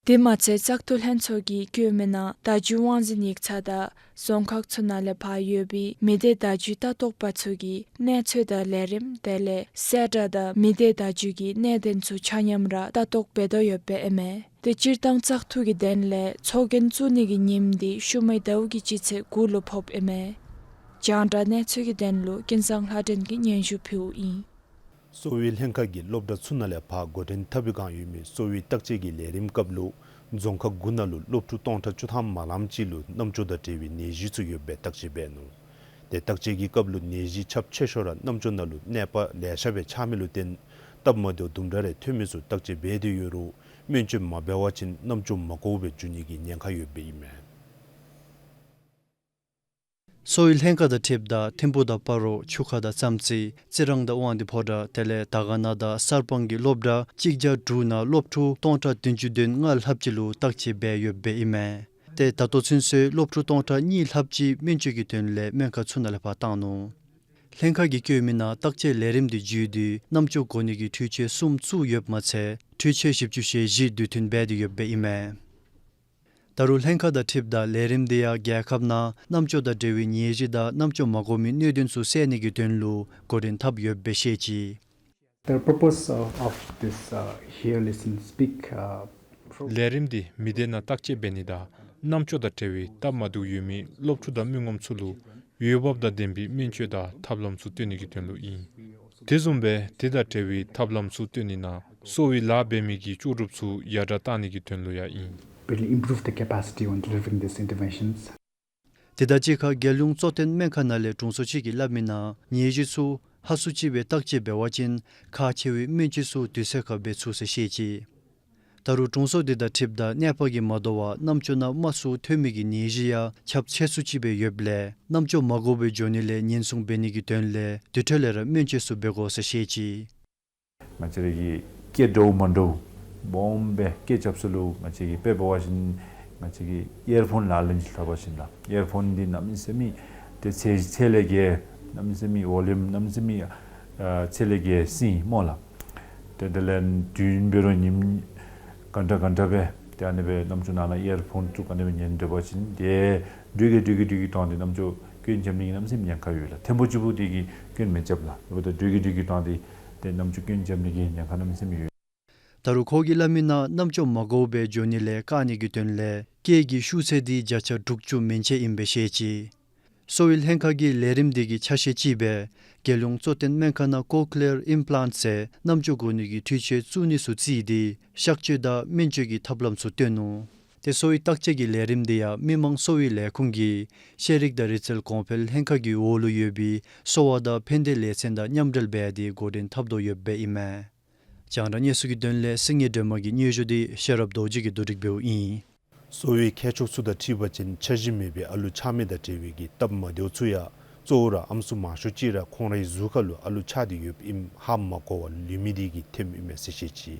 དེ་མ་ཚད་བཙག་འཐུ་ལྷན་ཚོགས་ཀྱིས་བཀོད་མི་ནང་བརྡ་བརྒྱུད་དབང་འཛིན་ཡིག་ཚང་དང་རྫོང་ཁག་ཚུ་ནང་ལས་ཕར་ཡོད་པའི་མི་སྡེ་བརྡ་བརྒྱུད་ལྟ་རྟོག་པ་ཚུ་གིས་གནས་ཚུལ་དང་ལས་རིམ་དེ་ལས་གསལ་བསྒྲགས་དང་མི་སྡེ་བརྡ་བརྒྱུད་ཀྱི་གནད་དོན་ཚུ་ཆ་མཉམ་ར་ལྟ་རྟོག་འབད་དོ་ཡོདཔ་ཨིན་མས། ཏེ་སྤྱིར་བཏང་བཙག་འཐུ་གི་དོན་ལས་ཚོགས་རྒྱན་བཙུགས་ནི་གི་ཉིནམ་འདི་ཤུལ་མའི་ཟླཝ་གི་སྤྱི་ཚེས་དགུ་ལུ་ཕོགཔ་ཨིན་མས། རྒྱང་བསྒྲགས་གནས་ཚུལ་གྱི་དོན་ལུ་ཀུན་བཟང་ལྷ་སྒྲོན་གྱིས་སྙན་ཞུ་ཕུལཝ་ཨིན། གསོ་བའི་ལྷན་ཁག་གིས་སློབ་གྲྭ་ཚུ་ནང་ལས་ཕར་འགོ་འདྲེན་འཐབ་པའི་བསྒང་ཡོད་མི་གསོ་བའི་བརྟག་དཔྱད་ཀྱི་ལས་རིམ་སྐབས་ལུ་རྫོང་ཁག་དགུ་ནང་ལུ་སློབ་ཕྲུག་སྟོང་ཕྲག་བཅུ་ཐམ་མ་ལངམ་ཅིག་ལུ་རྣམ་ཅོག་དང་འབྲེལ་བའི་ནད་གཞི་ཚུ་ཡོདཔ་སྦེ་བརྟག་དཔྱད་འབད་ནུག། ཏེ་བརྟག་དཔྱད་ཀྱི་སྐབས་ལུ་ནད་གཞི་ཁྱབ་ཆེ་ཤོས་ར་རྣམ་ཅོག་ནང་ལུ་ནད་པ་ལེ་ཤ་སྦེ་ཆགས་མི་ལུ་བརྟེན་སྟབས་མ་བདེཝ་དུམ་གྲ་རེ་ཐོན་མི་ཚུ་བརྟག་དཔྱད་འབད་དེ་ཡོད་རུང་སྨན་བཅོས་མ་འབད་བ་ཅིན་རྣམ་ཅོག་མ་གོཝ་སྦེ་འགྱུར་ནི་གི་ཉེན་ཁ་ཡོདཔ་ཨིན་མས། གསོ་བའི་ལྷན་ཁག་དང་འཁྲིལཝ་ད་ཐིམ་ཕུག་དང་སྤ་རོ་ཆུ་ཁ་དང་བསམ་རྩེ་རྩི་རང་དང་དབང་འདུས་ཕོ་བྲང་དེ་ལས་དར་དཀར་ན་དང་གསར་སྤང་གི་སློབ་གྲྭ་གཅིག་བརྒྱ་དྲུག་ནང་སློབ་ཕྲུག་སྟོང་ཕྲག་བདུན་ཅུ་དོན་ལྔ་ལྷགཔ་ཅིག་ལུ་བརྟག་དཔྱད་འབད་ཡོདཔ་ཨིན་མས། ཏེ་ད་ལྟོ་ཚུན་ཚོད་སློབ་ཕྲུག་སྟོང་ཕྲག་གཉིས་ལྷགཔ་ཅིག་སྨན་བཅོས་ཀྱི་དོན་ལས་སྨན་ཁང་ཚུ་ནང་ལས་ཕར་བཏང་ནུག། ལྷན་ཁག་གིས་བཀོད་མི་ནང་བརྟག་དཔྱད་ལས་རིམ་དེ་བརྒྱུད་དེ་རྣམ་ཅོ་འགོ་ནི་གི་འཕྲུལ་ཆས་གསུམ་བཙུགས་ཡོདཔ་མ་ཚད་འཕྲུལ་ཆས་བཞི་བཅུ་ཞེ་བཞི་དུས་མཐུན་འབད་དེ་ཡོདཔ་ཨིན་མས། ད་རུང་ལྷན་ཁག་དང་འཁྲིལཝ་ད་ལས་རིམ་དེ་ཡང་རྒྱལ་ཁབ་ནང་རྣམ་ཅོ་དང་འབྲེལ་བའི་ནད་གཞི་དང་རྣམ་ཅོ་མ་འགོ་མི་གནད་དོན་ཚུ་སེལ་ནི་གི་དོན་ལུ་འགོ་འདྲེན་འཐབ་ཡོདཔ་སྦེ་བཤད་ཅི། The purpose of, of this, uh, Hear Listen Speak, uh, pro- ལས་རིམ་འདི་མི་སྡེ་ནང་བརྟག་དཔྱད་འབད་ནི་དང་རྣམ་ཅོ་དང་འབྲེལ་བའི་སྟབས་མ་བདེཝ་ཡོད་མི་སློབ་ཕྲུག་དང་མི་ངོམ་ཚུ་ལུ་འོས་འབབ་དང་ལྡན་པའི་སྨན་བཅོས་དང་ཐབས་ལམ་ཚུ་སྟོན་ནི་གི་དོན་ལུ་ཨིན། དེ་བཟུམ་སྦེ་དེ་དང་འབྲེལ་བའི་ཐབས་ལམ་ཚུ་སྟོན་ནི་ནང་གསོ་བའི་ལཱ་འབད་མི་གི་ལྕོགས་གྲུབ་ཚུ་ཡར་དྲག་བཏང་ནི་གི་དོན་ལུ་ཡང་ཨིན། Will improve the capacity on delivering these interventions. དེ་དང་གཅིག་ཁར་རྒྱལ་ཡོངས་གཙོ་བསྟེན་སྨན་ཁང་ནང་ལས་དྲུང་འཚོ་ཅིག་གིས་སླབ་མི་ནང་ནད་གཞི་ཚུ་ཧ་སུ་ཅིག་སྦེ་བརྟག་དཔྱད་འབད་བ་ཅིན་ཁག་ཆེ་བའི་སྨན་བཅོས་ཚུ་དུས་ཚོད་ཁར་འབད་ཚུགས་ཟེར་བཤད་ཅི། ད་རུང་དྲུང་འཚོ་དེ་དང་འཁྲིལཝ་ད་ནད་པ་གིས་མ་དོ་བར་རྣམ་ཅོ་ནང་རྨ་ཚུ་ཐོན་མི་གི་ནད་གཞི་ཡང་ཁྱབ་ཆེ་སུ་ཅིག་སྦེ་ཡོདཔ་ལས་རྣམ་ཅོ་མ་འགོ་བར་འགྱོ་ནི་ལས་ཉེན་སྲུང་འབད་ནི་གི་དོན་ལས་དེ་འཕྲོ་ལས་ར་སྨན་བཅོས་ཚུ་འབད་དགོ་ཟེར་བཤད་ཅི། ང་བཅས་ར་གི་སྐད་འདྲཝ་མ་འདྲཝ་སྦོམ་སྦེ་སྐད་རྐྱབ་ས་ལུ་ང་བཅས་ཀྱིས་དཔེ་འབད་བ་ཅིན་ང་བཅས་ཀྱིས་ཨི་ཡར་ཕོན་ལག་ལེན་ཅིག་འཐབ་པ་ཅིན་ལགས། ཨི་ཡར་ཕོན་འདི་གནམ་མེད་ས་མེད་ཏེ་ཚད་ཚད་ལས་བརྒལ་གནམ་མེད་ས་མེད་ཝོ་ལུམ་གནམ་མེད་ས་མེད་ཨ་ཚད་ལས་བརྒལ་སིང་སྨོ་ལགས། ཏེ་དེ་ལས་དུས་ཡུན་འབད་རུང་ཉིནམ་གང་དྲག་གང་དྲག་སྦེ་ཏེ་ཨ་ནི་སྦེ་རྣམ་ཅོ་ནང་ན་ཨི་ཡར་ཕོན་བཙུགས་ཨ་ནི་སྦེ་ཉན་སྡོད་པ་ཅིན་ཏེ་དྲོད་ཀྱིས་དྲོད་ཀྱིས་དྲོད་ཀྱིས་བཏང་སྟེ་རྣམ་ཅོ་སྐྱོན་རྐྱབ་ནི་གི་གནམ་མེད་ས་མེད་ཉེན་ཁ་ཡོད་ལགས། ཐེངས་པོ་གཅིག་པོ་དེ་གིས་སྐྱོན་མི་རྐྱབ་ལགས། འབདཝ་ད་དྲོད་ཀྱིས་དྲོད་ཀྱིས་བཏང་སྟེ་ཏེ་རྣམ་ཅོ་སྐྱོན་རྐྱབ་ནི་གི་ཉེན་ཁ་གནམ་མེད་ས་མེད་ཡོད། ད་རུང་ཁོ་གིས་སླབ་མི་ནང་རྣམ་ཅོ་མ་འགོ་བར་འགྱོ་ནི་ལས་བཀག་ནི་གི་དོན་ལས་སྐད་ཀྱི་ཤུགས་ཚད་འདི་བརྒྱ་ཆ་དྲུག་ཅུ་མན་ཆད་ཨིནམ་སྦེ་བཤད་ཅི། གསོ་བའི་ལྷན་ཁག་གི་ལས་རིམ་འདི་གི་ཆ་ཤས་ཅིག་སྦེ་རྒྱལ་ཡོངས་གཙོ་བསྟེན་སྨན་ཁང་ནང་ཀོ་ལི་ཡར་ཨིམ་པི་ལཱནཊ་ཟེར་རྣམ་ཅོ་འགོ་ནི་གི་འཕྲུལ་ཆས་བཙུགས་ནི་ཚུ་བརྩིས་ཏེ་གཤག་བཅོས་དང་སྨན་བཅོས་ཀྱི་ཐབས་ལམ་ཚུ་སྟོན་ནུག། ཏེ་གསོ་བའི་བརྟག་དཔྱད་ཀྱི་ལས་རིམ་འདི་ཡང་མི་དམངས་གསོ་བའི་ལས་ཁུངས་ཀྱི་ཤེས་རིག་དང་རིག་རྩལ་གོང་འཕེལ་ལྷན་ཁག་གི་འོག་ལུ་ཡོད་པའི་གསོ་བ་དང་ཕན་བདེ་ལས་ཚན་དང་མཉམ་འབྲེལ་འབད་དེ་འགོ་འདྲེན་འཐབ་དོ་ཡོདཔ་ཨིན་མས། རྒྱང་བསྒྲགས་གནས་ཚུལ་གྱི་དོན་ལས་སེང་གེ་སྒྲོལ་མ་གི་སྙན་ཞུ་འདི་ཤེས་རབ་རྡོ་རྗེ་གིས་བསྡུ་སྒྲིག་འབདཝ་ཨིན། གསོ་བའི་མཁས་མཆོག་ཚུ་དང་འཁྲིལ་བ་ཅིན་འཆར་གཞི་མེད་པའི་ཨ་ལུ་ཆགས་མི་དང་འབྲེལ་བའི་གི་སྟབས་མ་བདེཝ་ཚུ་ཡང་གཙོ་བོ་ར་ཨམ་སྲུ་མང་ཤོས་ཅིག་ར་ཁོང་རའི་གཟུགས་ཁར་ལུ་ཨ་ལུ་ཆགས་ཏེ་ཡོདཔ་ཨིནམ་ཧ་མ་གོ་བར་ལུས་མི་དེ་གིས་ཐོནམ་ཨིན་མས་ཟེར་བཤད་ཅི།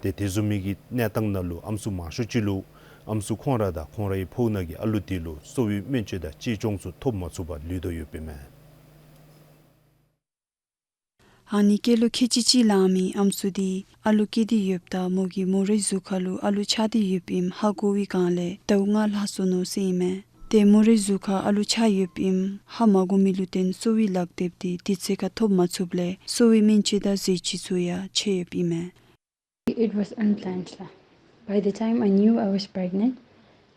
ཏེ་དེ་བཟུམ་མའི་གི་གནས་སྟངས་ནང་ལུ་ཨམ་སྲུ་མང་ཤོས་ཅིག་ལུ་ཨམ་སྲུ་ཁོང་ར་དང་ཁོང་རའི་ཕོཝ་ནང་གི་ཨ་ལུ་དེ་ལུ་གསོ་བའི་སྨན་བཅོས་དང་གཅེས་སྐྱོང་ཚུ་ཐོབ་མ་ཚུགས་པར་ལུས་དོ་ཡོདཔ་ཨིན་མས། ཨ་ནི་སྐྱེས་ལོ་ཁལ་གཅིག་གཅིག་ལང་མི་ཨམ་སྲུ་དེ་ཨ་ལུ་སྐྱེས་ཏེ་ཡོདཔ་ད་མོ་གིས་མོ་རའི་གཟུགས་ཁར་ལུ་ཨ་ལུ་ཆགས་ཏེ་ཡོདཔ་ཨིནམ་ཧ་གོ་བའི་སྒང་ལས་ཟླཝ་ལྔ་ལྷག་སོ་ནུག་ཟེར་ཨིན་མས། ཏེ་མོ་རའི་གཟུགས་ཁར་ཨ་ལུ་ཆགས་ཡོདཔ་ཨིནམ་ཧ་མ་གོ་མི་ལུ་བརྟེན་གསོ་བའི་ལག་དེབ་དེ་དུས་ཚོད་ཁར་ཐོབ་མ་ཚུགསཔ་ལས་གསོ་བའི་སྨན་བཅོས་དང་ཟས་བཅུད་ཚུ་ཡང་ཆད་ཡོདཔ་ཨིན་མས། It was unplanned ལགས། By the time I knew I was pregnant,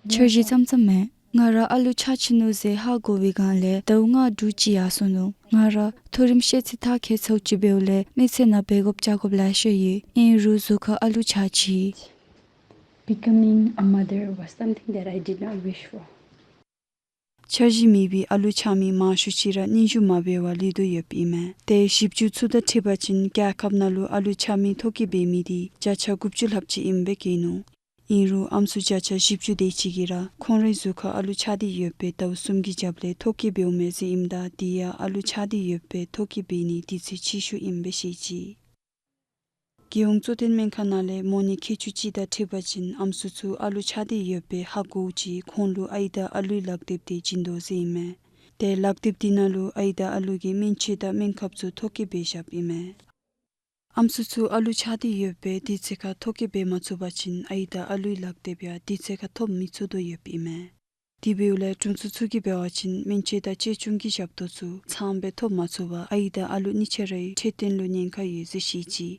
འཆར་གཞི་ཙམ་ཙམ་མེན། ང་ར་ཨ་ལུ་ཆགས་ཅི་ནུག་ཟེར་ཧ་གོ་བའི་སྒང་ལས་ཟླཝ་ལྔ་དྲུག་ཅིག་ཡར་སོ་ནུག། ང་ར་མཐོ་རིམ་ཤེས་ཚད་མཐར་འཁྱོལ་ཚརཝ་ཅིག་འབདཝ་ལས་མི་ཚེ་ནང་འབད་དགོཔ་བྱ་དགོཔ་ལེ་ཤ་ཡོད། ཨིན་རུང་གཟུགས་ཁར་ཨ་ལུ་ཆགས་ཅི། Becoming a mother was something that I did not wish for. འཆར་གཞི་མེད་པའི་ཨ་ལུ་ཆགས་མི་མང་ཤོས་ཅིག་ར་སྙན་ཞུ་མ་འབད་བར་ལུས་དོ་ཡོདཔ་ཨིན་མས། ཏེ་ཞིབ་འཇུག་ཚུ་དང་འཁྲིལ་བ་ཅིན་རྒྱལ་ཁབ་ནང་ལུ་ཨ་ལུ་ཆགས་མི་ཐོ་བཀོད་འབད་མི་དེ་བརྒྱ་ཆ་དགུ་བཅུ་ལྷགཔ་ཅིག་ཨིནམ་སྦེ་བཀོད་ནུག། ཨིན་རུང་ཨམ་སྲུ་བརྒྱ་ཆ་བཞི་བཅུ་དེ་ཅིག་གིས་ར་ཁོང་རའི་གཟུགས་ཁར་ཨ་ལུ་ཆགས་ཏེ་ཡོད་པའི་ཟླཝ་གསུམ་གྱི་རྒྱབ་ལས་ཐོ་བཀོད་འབདཝ་མས་ཟེར་ཨིནམ་ད་དེ་ཡང་ཨ་ལུ་ཆགས་ཏེ་ཡོད་པའི་ཐོ་བཀོད་འབད་ནི་དུས་ཚོད་ཕྱིས་ཤོས་ཨིནམ་སྦེ་བཤད་ཅི། རྒྱལ་ཡོངས་གཙོ་བསྟེན་སྨན་ཁང་ནང་ལས་མོ་ནད་མཁས་མཆོག་ཅིག་དང་འཁྲིལ་བ་ཅིན་ཨམ་སྲུ་ཚུ་ཨ་ལུ་ཆགས་ཏེ་ཡོད་པའི་ཧ་གོཝ་ཅིག་ཁོང་ལུ་ཨའི་དང་ཨ་ལུའི་ལག་དེབ་དེ་བྱིན་དོ་ཟེར་ཨིན་མས། ཏེ་ལག་དེབ་དེ་ནང་ལུ་ཨའི་དང་ཨ་ལུ་གི་སྨན་བཅོས་དང་སྨན་ཁབ་ཚུ་ཐོ་བཀོད་འབད་བཞགཔ་ཨིན་མས། ཨམ་སྲུ་ཚུ་ཨ་ལུ་ཆགས་ཏེ་ཡོད་པའི་དུས་ཚོད་ཁར་ཐོ་བཀོད་འབད་མ་ཚུགས་པ་ཅིན་ཨའི་དང་ཨ་ལུའི་ལག་དེབ་ཡང་དུས་ཚོད་ཁར་ཐོབ་མི་ཚུགས་དོ་ཡོདཔ་ཨིན་མས། དེ་འབདཝ་ལས་དྲུང་འཚོ་ཚུ་གིས་འབད་བ་ཅིན་སྨན་བཅོས་དང་གཅེས་སྐྱོང་གི་ཞབས་ཏོག་ཚུ་ཚངམ་སྦེ་ཐོབ་མ་ཚུགས་པར་ཨའི་དང་ཨ་ལུ་གཉིས་ཆ་རའི་འཕྲོད་བསྟེན་ལུ་ཉེན་ཁ་ཡོད་ཟེར་བཤད་ཅི།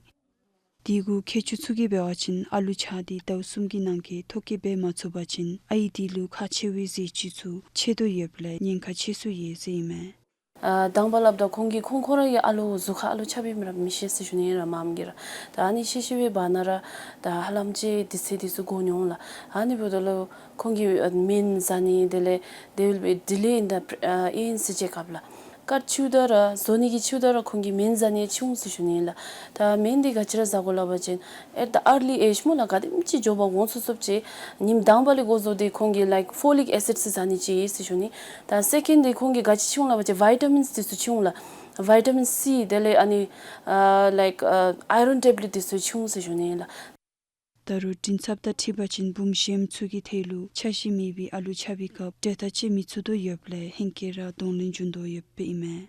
དེ་གུ་མཁས་མཆོག་ཚུ་གིས་འབད་བ་ཅིན་ཨ་ལུ་ཆགས་ཏེ་ཟླཝ་གསུམ་གྱི་ནང་འཁོད་ཐོ་བཀོད་འབད་མ་ཚུགས་པ་ཅིན་ཨའི་དེ་ལུ་ཁག་ཆེ་བའི་ཟས་བཅུད་ཚུ་ཆད་དོ་ཡོདཔ་ལས་ཉེན་ཁ་ཆེ་སུ་ཡོད་ཟེར་ཨིན་མས། ཨ་དང་པ་སླབ་ད་ཁོང་གིས་ཁོང་ཁོང་ར་གི་ཨ་ལུ་གཟུགས་ཁར་ཨ་ལུ་ཆགས་པའི་མི་ར་མི་ཤེས་ཟེར་ཞུ་ནི་ཨིན་ར་མངམ་གིས་ར། ད་ཨ་ནི་ཤེས་ཤེས་པའི་བར་ན་ར་ད་ཧ་ལམ་ཅིག་དུས་ཚོད་དེ་ཚུ་འགོར་འོང་ལགས། ཨ་ནི་འབདཝ་ད་ལུ་ཁོང་གིས་ཨ་སྨན་ཟ་ནི་དེ་ལས་they will be delay in the pre- uh, in ཟེར་བའི་སྐབས་ལགས། ཀཊ་འཁྱིད་ད་ར་བཟོ་ནི་གི་འཁྱིད་ད་ར་ཁོང་གིས་སྨན་ཟ་ནི་འཆིཝ་འོང་ཟེར་ཞུ་ནི་ལགས། ད་སྨན་འདི་ག་ཅི་ར་ཟ་དགོ་སླབ་པ་ཅིན་at the early age སྨོ་ལགས། ག་དེམ་ཅིག་མགྱོགས་པ་འོང་ཚུགས་ཚུགསཔ་ཅིག་ཉིནམ་དང་པ་ལས་འགོ་བཟུང་སྟེ་ཁོང་གིས་like folic acid ཟེར་ཟ་ནི་ཅིག་ཟེར་ཞུ་ནི། ད་སེ་ཀེནཌ་འདི་ཁོང་གིས་ག་ཅི་འཆིཝ་འོང་སླབ་པ་ཅིན་བའི་ཊ་མིནསི་འདི་ཚུ་འཆིཝ་འོང་ལགས། བའི་ཊ་མིན་སི་དེ་ལས་ཨ་ནི་ཨ་like ཨ་iron tablet འདི་ཚུ་འཆིཝ་འོང་ཟེར་ཞུ་ནི་ལགས། ད་རུང་མགྲིན་ཚབ་དང་འཁྲིལ་བ་ཅིན་བུམོ་གཞོནམ་ཚུ་གི་ཐད་ལུ་འཆར་གཞི་མེད་པའི་ཨ་ལུ་ཆགས་པའི་སྐབས་འབྲེལ་ཐག་བཅད་མི་ཚུགས་དོ་ཡོདཔ་ལས་ཧེང་སྐལ་ར་གདོང་ལེན་འབྱུང་དོ་ཡོདཔ་ཨིན་མས།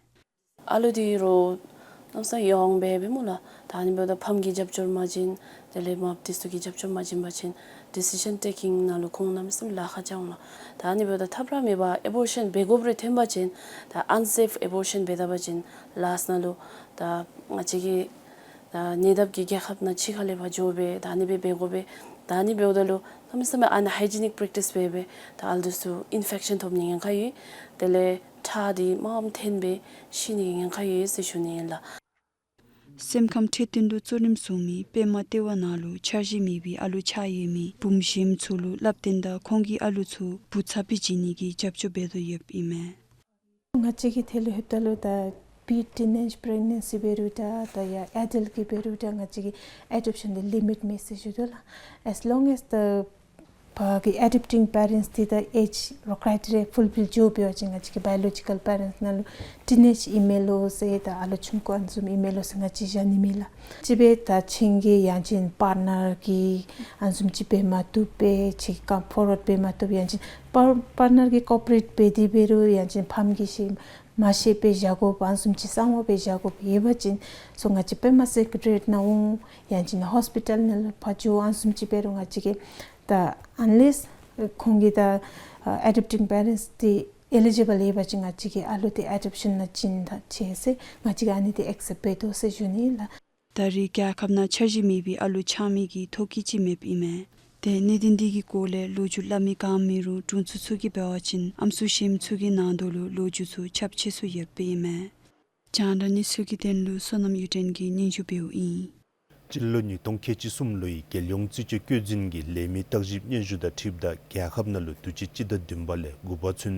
ཨ་ལུ་འདི་རོགས་གནམ་མེད་ས་མེད་ཡོངས་སྦེ་སྦེ་སྨོ་ལགས། ད་ཨ་ནི་འབདཝ་ད་ཕམ་གྱིས་རྒྱབ་སྐྱོར་མ་བྱིན་དེ་ལས་མ་པ་འདི་ཚུ་གིས་རྒྱབ་སྐྱོར་མ་བྱིན་པ་ཅིན་ཌི་སི་ཤཱན་ཊེ་ཀིང་ནང་ལུ་ཁོང་གནམ་མེད་ས་མེད་ལཱ་ཁག་རྐྱབ་འོང་ལགས། ད་ཨ་ནི་འབདཝ་ད་ཐབས་ར་མེད་པར་ཨེ་བོར་ཤཱན་འབད་དགོཔ་རེ་ཐོན་པ་ཅིན་ད་ཨན་སེཕ་ཨེ་བོར་ཤཱན་འབད་ད་པ་ཅིན་ལཱསཊ་ནང་ལུ་ད་ང་བཅས་ཀྱི་ད་ཉེ་འདབས་ཀྱི་རྒྱལ་ཁབ་ནང་ཕྱི་ཁ་ལས་ཕར་འགྱོ་སྦེ་ད་ཨ་ནི་སྦེ་འབད་དགོ་པས། ད་ཨ་ནི་འབདཝ་ད་ལུ་གནམ་མེད་ས་མེད་ཨན་ཧའི་ཇི་ནིཀ་པེརེཀ་ཊིསི་འབད་སྦེ་ད་ཨ་ལུ་འདི་ཚུ་ཨིན་ཕེཀ་ཤཱན་ཐོབ་ནི་ཉེན་ཁ་ཡོད། དེ་ལས་ཁྲག་འདི་མངམ་མངམ་འཐོན་སྦེ་ཤི་ནི་གི་ཉེན་ཁ་ཡོད་ཟེར་ཞུ་ནི་ཨིན་ལགས། སེམས་ཁམས་འཕྲོད་བསྟེན་ལུ་གཙོ་རིམ་བཟུང་མི་པདྨ་ལྟེ་བ་ནང་ལུ་འཆར་གཞི་མེད་པའི་ཨ་ལུ་ཆགས་ཡོད་མི་བུམོ་གཞོནམ་ཚུ་ལུ་བསླབ་སྟོན་དང་ཁོང་གིས་ཨ་ལུ་ཚུ་བུ་ཚ་པོ་བྱིན་ནི་གི་རྒྱབ་སྐྱོར་འབད་དོ་ཡོདཔ་ཨིན་མས། ང་བཅས་ཀྱི་ཐད་ལུ་ལྷོདཔ་ད་ལུ་ད་བི་ཊིན་ཨེཇ་པེརེག་ནེན་སི་འབད་རུང་འདྲ་ད་ཡ་ཨེ་ཌལཊ་གི་འབད་རུང་འདྲ་ང་བཅས་ཀྱིས་ཨེ་ཌོབ་ཤཱན་འདི་ལི་མིཊ་མེད་ཟེར་ཞུ་དོ་ལགས། As long as the ཕར་གྱི་ཨེ་ཌོབ་ཊིང་པེ་རེནཊསི་འདི་ད་ཨེཇ་རོ་ཀྲའི་ཊི་རི་ཡ་ཕུལ་ཕིལ་འགྱོ་འབད་བ་ཅིན་ང་བཅས་ཀྱི་བའི་ཡོ་ལོ་ཇི་ཀལ་པེ་རེནཊསི་ནང་ལུ་ཊིན་ཨེཇ་ཨིན་མས་ལོ་ཟེར་ད་ཨ་ལོ་ཆུང་ཀུ་ཨ་ནི་བཟུམ་ཨིན་མས་ལོ་ཟེར་ང་བཅས་བཞག་ནི་མེད་ལགས། ཅིག་འབད་ད་ཁྱེད་ཀྱིས་ཡང་ཅིན་པར་ཊི་ནར་གྱིས་ཨ་ནི་བཟུམ་ཅིག་འབད་མ་བཏུབ་པས་ཅིག་ཀམ་ཕོར་ཝརཌ་འབད་མ་བཏུབ་ཡང་ཅིན་པར་པར་ཊི་ནར་གྱིས་ཀོ་ཨོ་པ་རེཊ་འབད་དེ་འབད་རུང་ཡང་ཅིན་ཕམ་གྱིས་ཤེས་མ་ཤེས་པར་བཞག་དགོཔ་ཨ་ནི་བཟུམ་ཅིག་གསང་བ་སྦེ་བཞག་དགོཔ་ཡོད་པ་ཅིན་སོ་ང་བཅས་པདྨ་སེ་ཀེ་རེ་ཊི་རི་ཡེཊ་ནང་འོང་ཡང་ཅིན་ཧོསི་པི་ཊལ་ནང་ལུ་ཕར་འགྱོ་ཨ་ནི་བཟུམ་ཅིག་འབད་རུང་ང་བཅས་ཀྱིས་ད་ཨན་ལེསི་ཁོང་གི་ད་ཨེ་ཌོབ་ཊིང་པེ་རེནཊསི་འདི་ཨེ་ལི་ཇི་བཱལ་ཡོད་པ་ཅིན་ང་བཅས་ཀྱིས་ཨ་ལུ་འདི་ཨེ་ཌོབ་ཤཱན་ནང་བྱིན་ད་བྱིན་ཟེར་ང་བཅས་ཀྱིས་ཨ་ནི་འདི་ཨེག་སེབཊ་འབད་དོ་ཟེར་ཞུ་ནི་ལགས། ད་རེས་རྒྱལ་ཁབ་ནང་འཆར་གཞི་མེད་པའི་ཨ་ལུ་ཆགས་མི་གི་ཐོ་བཀོད་ཅིག་མེདཔ་ཨིན་མས། ཏེ་གནད་དོན་འདི་གི་སྐོར་ལས་ལོ་རྒྱུས་སླབ་མི་གང་མེད་རུང་དྲུང་འཚོ་ཚུ་གིས་འབད་བ་ཅིན་ཨམ་སྲུ་གཞོནམ་ཚུ་གི་ནང་དོག་ལུ་ལོ་རྒྱུས་ཚུ་ཁྱབ་ཆེ་སུ་ཡོདཔ་ཨིན་མས། རྒྱང་བསྒྲགས་གནས་ཚུལ་གྱི་དོན་ལུ་བསོད་ནམས་གཡུ་སྒྲོན་གྱིས་སྙན་ཞུ་འབདཝ་ཨིན། སྤྱི་ལོ་ཉིས་སྟོང་ཁལ་གཅིག་གསུམ་ལོའི་རྒྱལ་ཡོངས་རྩིས་དཔྱད་བཀོད་འཛིན་གྱི་ལས་མི་བརྟག་ཞིབ་སྙན་ཞུ་དང་འཁྲིལཝ་ད་རྒྱལ་ཁབ་ནང་ལུ་དུས་ཅི་སྤྱི་ཟླ་བདུན་པ་ལས་དགུ་པ་ཚུན་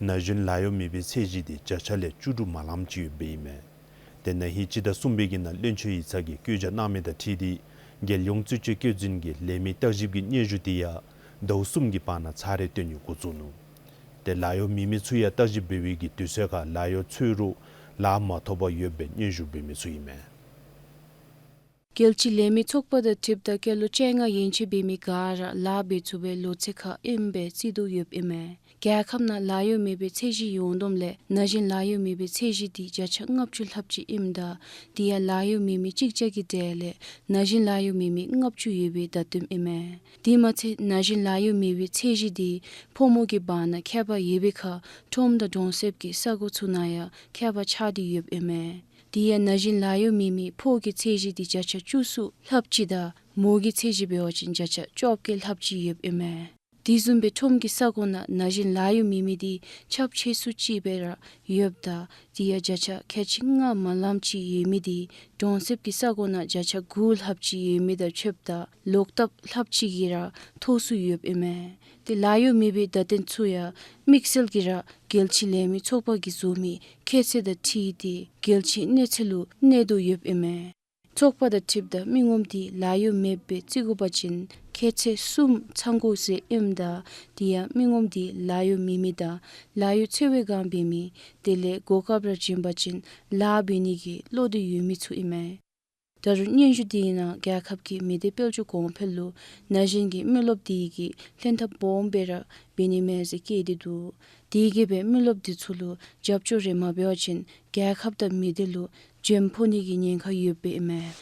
ན་གཞོན་ལཱ་གཡོག་མེད་པའི་ཚད་གཞི་འདི་བརྒྱ་ཆ་ལས་བཅུ་དྲུག་མ་ལངམ་ཅིག་ཡོདཔ་ཨིན་མས། ཏེ་ན་ཧིང་སྤྱི་ཟླ་གསུམ་པའི་གི་ནང་བློན་ཆེན་ཡིག་ཚང་གིས་བཀོད་རྒྱ་གནང་མི་དང་འཁྲིལ་ཏེ་རྒྱལ་ཡོངས་རྩིས་དཔྱད་བཀོད་འཛིན་གྱི་ལས་མི་བརྟག་ཞིབ་ཀྱི་སྙན་ཞུ་འདི་ཡང་ཟླཝ་གསུམ་གྱི་བར་ན་ཚར་རེ་བཏོན་ནི་འགོ་བཙུགས་ནུག། ཏེ་ལཱ་གཡོག་མེད་མི་ཚུ་ཡང་བརྟག་ཞིབ་འབད་བའི་གི་དུས་ཚོད་ཁར་ལཱ་གཡོག་འཚོལ་རུང་ལཱ་མ་ཐོབ་པར་ཡོདཔ་སྦེ་སྙན་ཞུ་འབད་མི་ཚུ་ཨིན་མས། རྒྱལ་སྤྱིའི་ལས་མི་ཚོགས་པ་དང་འཁྲིལཝ་ད་སྐྱེས་ལོ་བཅོ་ལྔ་ཡན་ཆད་འབད་མི་ག་ར་ལཱ་འབད་ཚུགས་པའི་ལོ་ཚད་ཁར་ཨིནམ་སྦེ་རྩིས་འདུག་ཡོདཔ་ཨིན་མས། རྒྱལ་ཁབ་ནང་ལཱ་གཡོག་མེད་པའི་ཚད་གཞི་ཡོངས་བསྡོམས་ལས་ན་གཞོན་ལཱ་གཡོག་མེད་པའི་ཚད་གཞི་འདི་བརྒྱ་ཆ་ལྔ་བཅུ་ལྷགཔ་ཅིག་ཨིནམ་ད་དེ་ཡང་ལཱ་གཡོག་མེད་མི་གཅིག་བརྒྱ་གི་གྲས་ལས་ན་གཞོན་ལཱ་གཡོག་མེད་མི་ལྔ་བཅུ་ཡོད་པའི་བརྡ་སྟོནམ་ཨིན་མས། དེ་མ་ཚད་ན་གཞོན་ལཱ་གཡོག་མེད་པའི་ཚད་གཞི་འདི་ཕོ་མོ་གི་བར་ན་ཁྱད་པར་ཡོད་པའི་ཁར་ཁྲོམ་དང་གྲོང་གསེབ་ཀྱི་ས་གོ་ཚུ་ནང་ཡང་ཁྱད་པར་ཆགས་ཏེ་ཡོདཔ་ཨིན་མས། དེ་ཡང་ན་གཞོན་ལཱ་གཡོག་མེད་མི་ཕོ་གི་ཚད་གཞི་འདི་བརྒྱ་ཆ་བཅུ་གསུམ་ལྷགཔ་ཅིག་དང་མོ་གི་ཚད་གཞི་འབད་བ་ཅིན་བརྒྱ་ཆ་བཅོ་བརྒྱད་ལྷགཔ་ཅིག་ཡོདཔ་ཨིན་མས། དེ་བཟུམ་སྦེ་ཁྲོམ་གྱི་ས་གོ་ནང་ན་གཞོན་ལཱ་གཡོག་མེད་མི་འདི་ཁྱབ་ཆེ་སུ་ཅིག་སྦེ་ར་ཡོདཔ་ད་དེ་ཡང་བརྒྱ་ཆ་ཁལ་གཅིག་ལྔ་མ་ལངམ་ཅིག་ཡོད་མི་འདི་གྲོང་གསེབ་ཀྱི་ས་གོ་ནང་བརྒྱ་ཆ་དགུ་ལྷགཔ་ཅིག་ཡོད་མི་དང་ཕྱདཔ་ད་ལོག་ལྟབ་ལྷགཔ་ཅིག་གིས་ར་མཐོ་སུ་ཡོདཔ་ཨིན་མས། ཏེ་ལཱ་གཡོག་མེད་པའི་བརྡ་སྟོན་ཚུ་ཡང་དམིགས་བསལ་གྱིས་ར་རྒྱལ་སྤྱིའི་ལས་མི་ཚོགས་པ་གིས་བཟོ་མི་ཁྱད་ཚད་དང་འཁྲིལ་ཏེ་རྒྱལ་སྤྱིའི་གནས་ཚད་ལུ་གནས་དོ་ཡོདཔ་ཨིན་མས། ཚོགས་པ་དང་འཁྲིལཝ་ད་མི་ངོམ་འདི་ལཱ་གཡོག་མེདཔ་སྦེ་རྩི་དགོ་པ་ཅིན་ཁྱད་ཚད་གསུམ་ཚང་དགོ་ཟེར་ཨིནམ་ད་དེ་ཡང་མི་ངོམ་འདི་ལཱ་གཡོག་མེད་མི་དང་ལཱ་གཡོག་འཚོལ་བའི་སྒང་འབད་མི་དེ་ལས་གོ་སྐབས་ར་བྱིན་པ་ཅིན་ལཱ་འབད་ནི་གི་བློ་འདི་ཡོད་མི་ཚུ་ཨིན་མས། ད་རུང་སྙན་ཞུ་འདི་ནང་རྒྱལ་ཁབ་ཀྱི་མི་སྡེ་དཔལ་འབྱོར་གོང་འཕེལ་ལུ་ན་གཞོན་གྱི་མི་རློབས་འདི་གིས་ལྷན་ཐབས་སྦོམ་སྦེ་ར་འབད་ནི་མས་ཟེར་བཀོད་དེ་འདུག། དེ་གིས་སྦེ་མི་རློབས་འདི་ཚུ་ལུ་རྒྱབ་སྐྱོར་རེ་མ་འབད་བ་ཅིན་རྒྱལ་ཁབ་དང་མི་སྡེ་ལུ་འཇོན་ཕོག་ནི་གི་ཉེན་ཁ་ཡོདཔ་ཨིན་མས།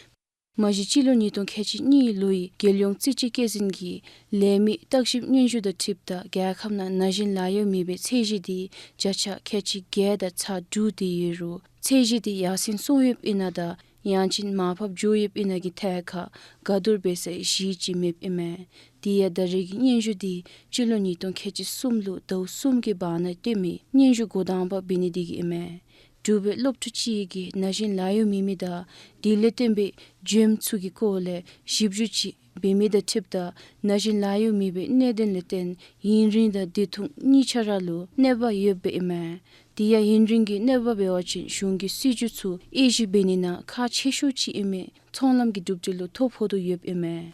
མ་གཞི་སྤྱི་ལོ་ཉིས་སྟོང་ཁལ་གཅིག་གཉིས་ལོའི་རྒྱལ་ཡོངས་རྩིས་དཔྱད་བཀོད་འཛིན་གྱི་ལས་མི་བརྟག་ཞིབ་སྙན་ཞུ་དང་འཁྲིལཝ་ད་རྒྱལ་ཁབ་ནང་ན་གཞོན་ལཱ་གཡོག་མེད་པའི་ཚད་གཞི་འདི་བརྒྱ་ཆ་ཁལ་གཅིག་བརྒྱད་དང་ཚག་དྲུག་དེ་ཡོད་རུང་ཚད་གཞི་འདི་ཡར་སེང་སོང་ཡོདཔ་ཨིན་ན་དང་ཡང་ཅིན་མར་ཕབ་འགྱོ་ཡོདཔ་ཨིན་ན་གི་ཐད་ཁར་ག་བསྡུར་འབད་ས་གཞི་ཅིག་མེདཔ་ཨིན་མས། དེ་ཡང་ད་རེས་ཀྱི་སྙན་ཞུ་འདི་སྤྱི་ལོ་ཉིས་སྟོང་ཁལ་གཅིག་གསུམ་ལུ་ཟླཝ་གསུམ་གྱི་བར་ན་བཏོན་མི་སྙན་ཞུ་འགོ་དང་པ་འབད་ནི་འདི་གིས་ཨིན་མས། འབྲུག་པའི་སློབ་ཕྲུག་ཅིག་གིས་ན་གཞོན་ལཱ་གཡོག་མེད་མི་དང་དེ་ལས་བརྟེན་པའི་འཇོནམ་ཚུ་གི་སྐོར་ལས་ཞིབ་འཇུག་ཅིག་འབད་མི་དང་འཁྲིལཝ་ད་ན་གཞོན་ལཱ་གཡོག་མེད་པའི་གནད་དོན་ལས་བརྟེན་ཡུན་རིང་དང་འདི་ཐུང་གཉིས་ཆ་ར་ལུ་གནོད་པ་ཡོདཔ་ཨིན་མས། དེ་ཡང་ཡུན་རིང་གི་གནོད་པ་འབད་བ་ཅིན་གཞུང་གི་སྲིད་བྱུས་ཚུ་དབྱེ་ཞིབ་འབད་ནི་ནང་ཁག་ཆེ་ཤོས་ཅིག་ཨིན་མས། ཚོང་ལམ་གྱི་གྲུབ་འབྲས་ལུ་ཐོ་ཕོག་དོ་ཡོདཔ་ཨིན་མས།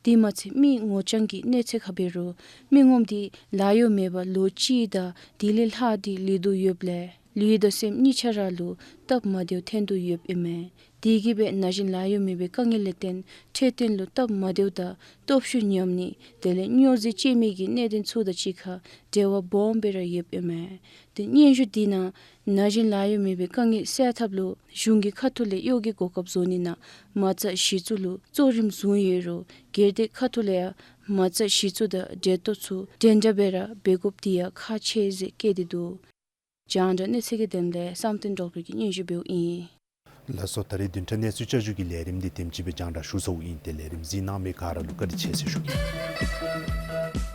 དེ་མ་ཚད་མི་ངོ་རྐྱང་གི་གནས་ཚད་ཁར་འབད་རུང་མི་ངོམ་དེ་ལཱ་གཡོག་མེད་པར་ལོ་གཅིག་དང་དེ་ལས་ལྷག་སྟེ་ལུས་དོ་ཡོདཔ་ལས་ལུས་དང་སེམས་གཉིས་ཆ་ར་ལུ་སྟབས་མ་བདེཝ་ཐོན་དོ་ཡོདཔ་ཨིན་མས། དེ་གིས་སྦེ་ན་གཞོན་ལཱ་གཡོག་མེད་པའི་དཀའ་ངལ་ལས་བརྟེན་འཕྲོད་བསྟེན་ལུ་སྟབས་མ་བདེཝ་དང་སྟོབས་ཤུགས་ཉམས་ནི་དེ་ལས་སྨྱོ་རྫས་སྤྱོད་མི་གི་གནད་དོན་ཚུ་དང་གཅིག་ཁར་འབྲེལ་བ་སྦོམ་སྦེ་ར་ཡོདཔ་ཨིན་མས། དེ་སྙན་ཞུ་དེ་ནང་ན་གཞོན་ལཱ་གཡོག་མེད་པའི་དཀའ་ངལ་སེལ་ཐབས་ལུ་གཞུང་གི་ཁ་ཐུག་ལས་གཡོག་གི་གོ་སྐབས་བཟོ་ནི་ནང་མ་རྩ་གཞི་བཙུགས་ལུ་གཙོ་རིམ་བཟུང་ཡོད་རུང་སྒེར་སྡེ་ཁ་ཐུག་ལས་ཡང་མ་རྩ་གཞི་བཙུགས་དང་འབྲེལ་གཏོགས་ཚུ་འདྲན་འདྲ་སྦེ་ར་འབད་དགོཔ་དེ་ཡང་ཁག་ཆེ་ཟེར་བཀོད་དེ་འདུག། རྒྱང་བསྒྲགས་གནས་ཚུལ་གྱི་དོན་ལས་བསམ་གཏན་སྒྲོལ་དཀར་གྱིས་སྙན་ཞུ་འབདཝ་ཨིན། ལགས་སོ། ད་རེས་བདུན་ཕྲག་གནས་ཚུལ་བསྐྱར་ཞུ་གི་ལས་རིམ་འདི་དེམ་ཅིག་སྦེ་རྒྱང་བསྒྲགས་ཞུ་ཚརཝ་ཨིན། ཏེ་ལས་རིམ་གཟིགས་གནང་མི་ག་ར་ལུ་བཀའ་དྲིན་ཆེ་ཟེར་ཞུ་གེ།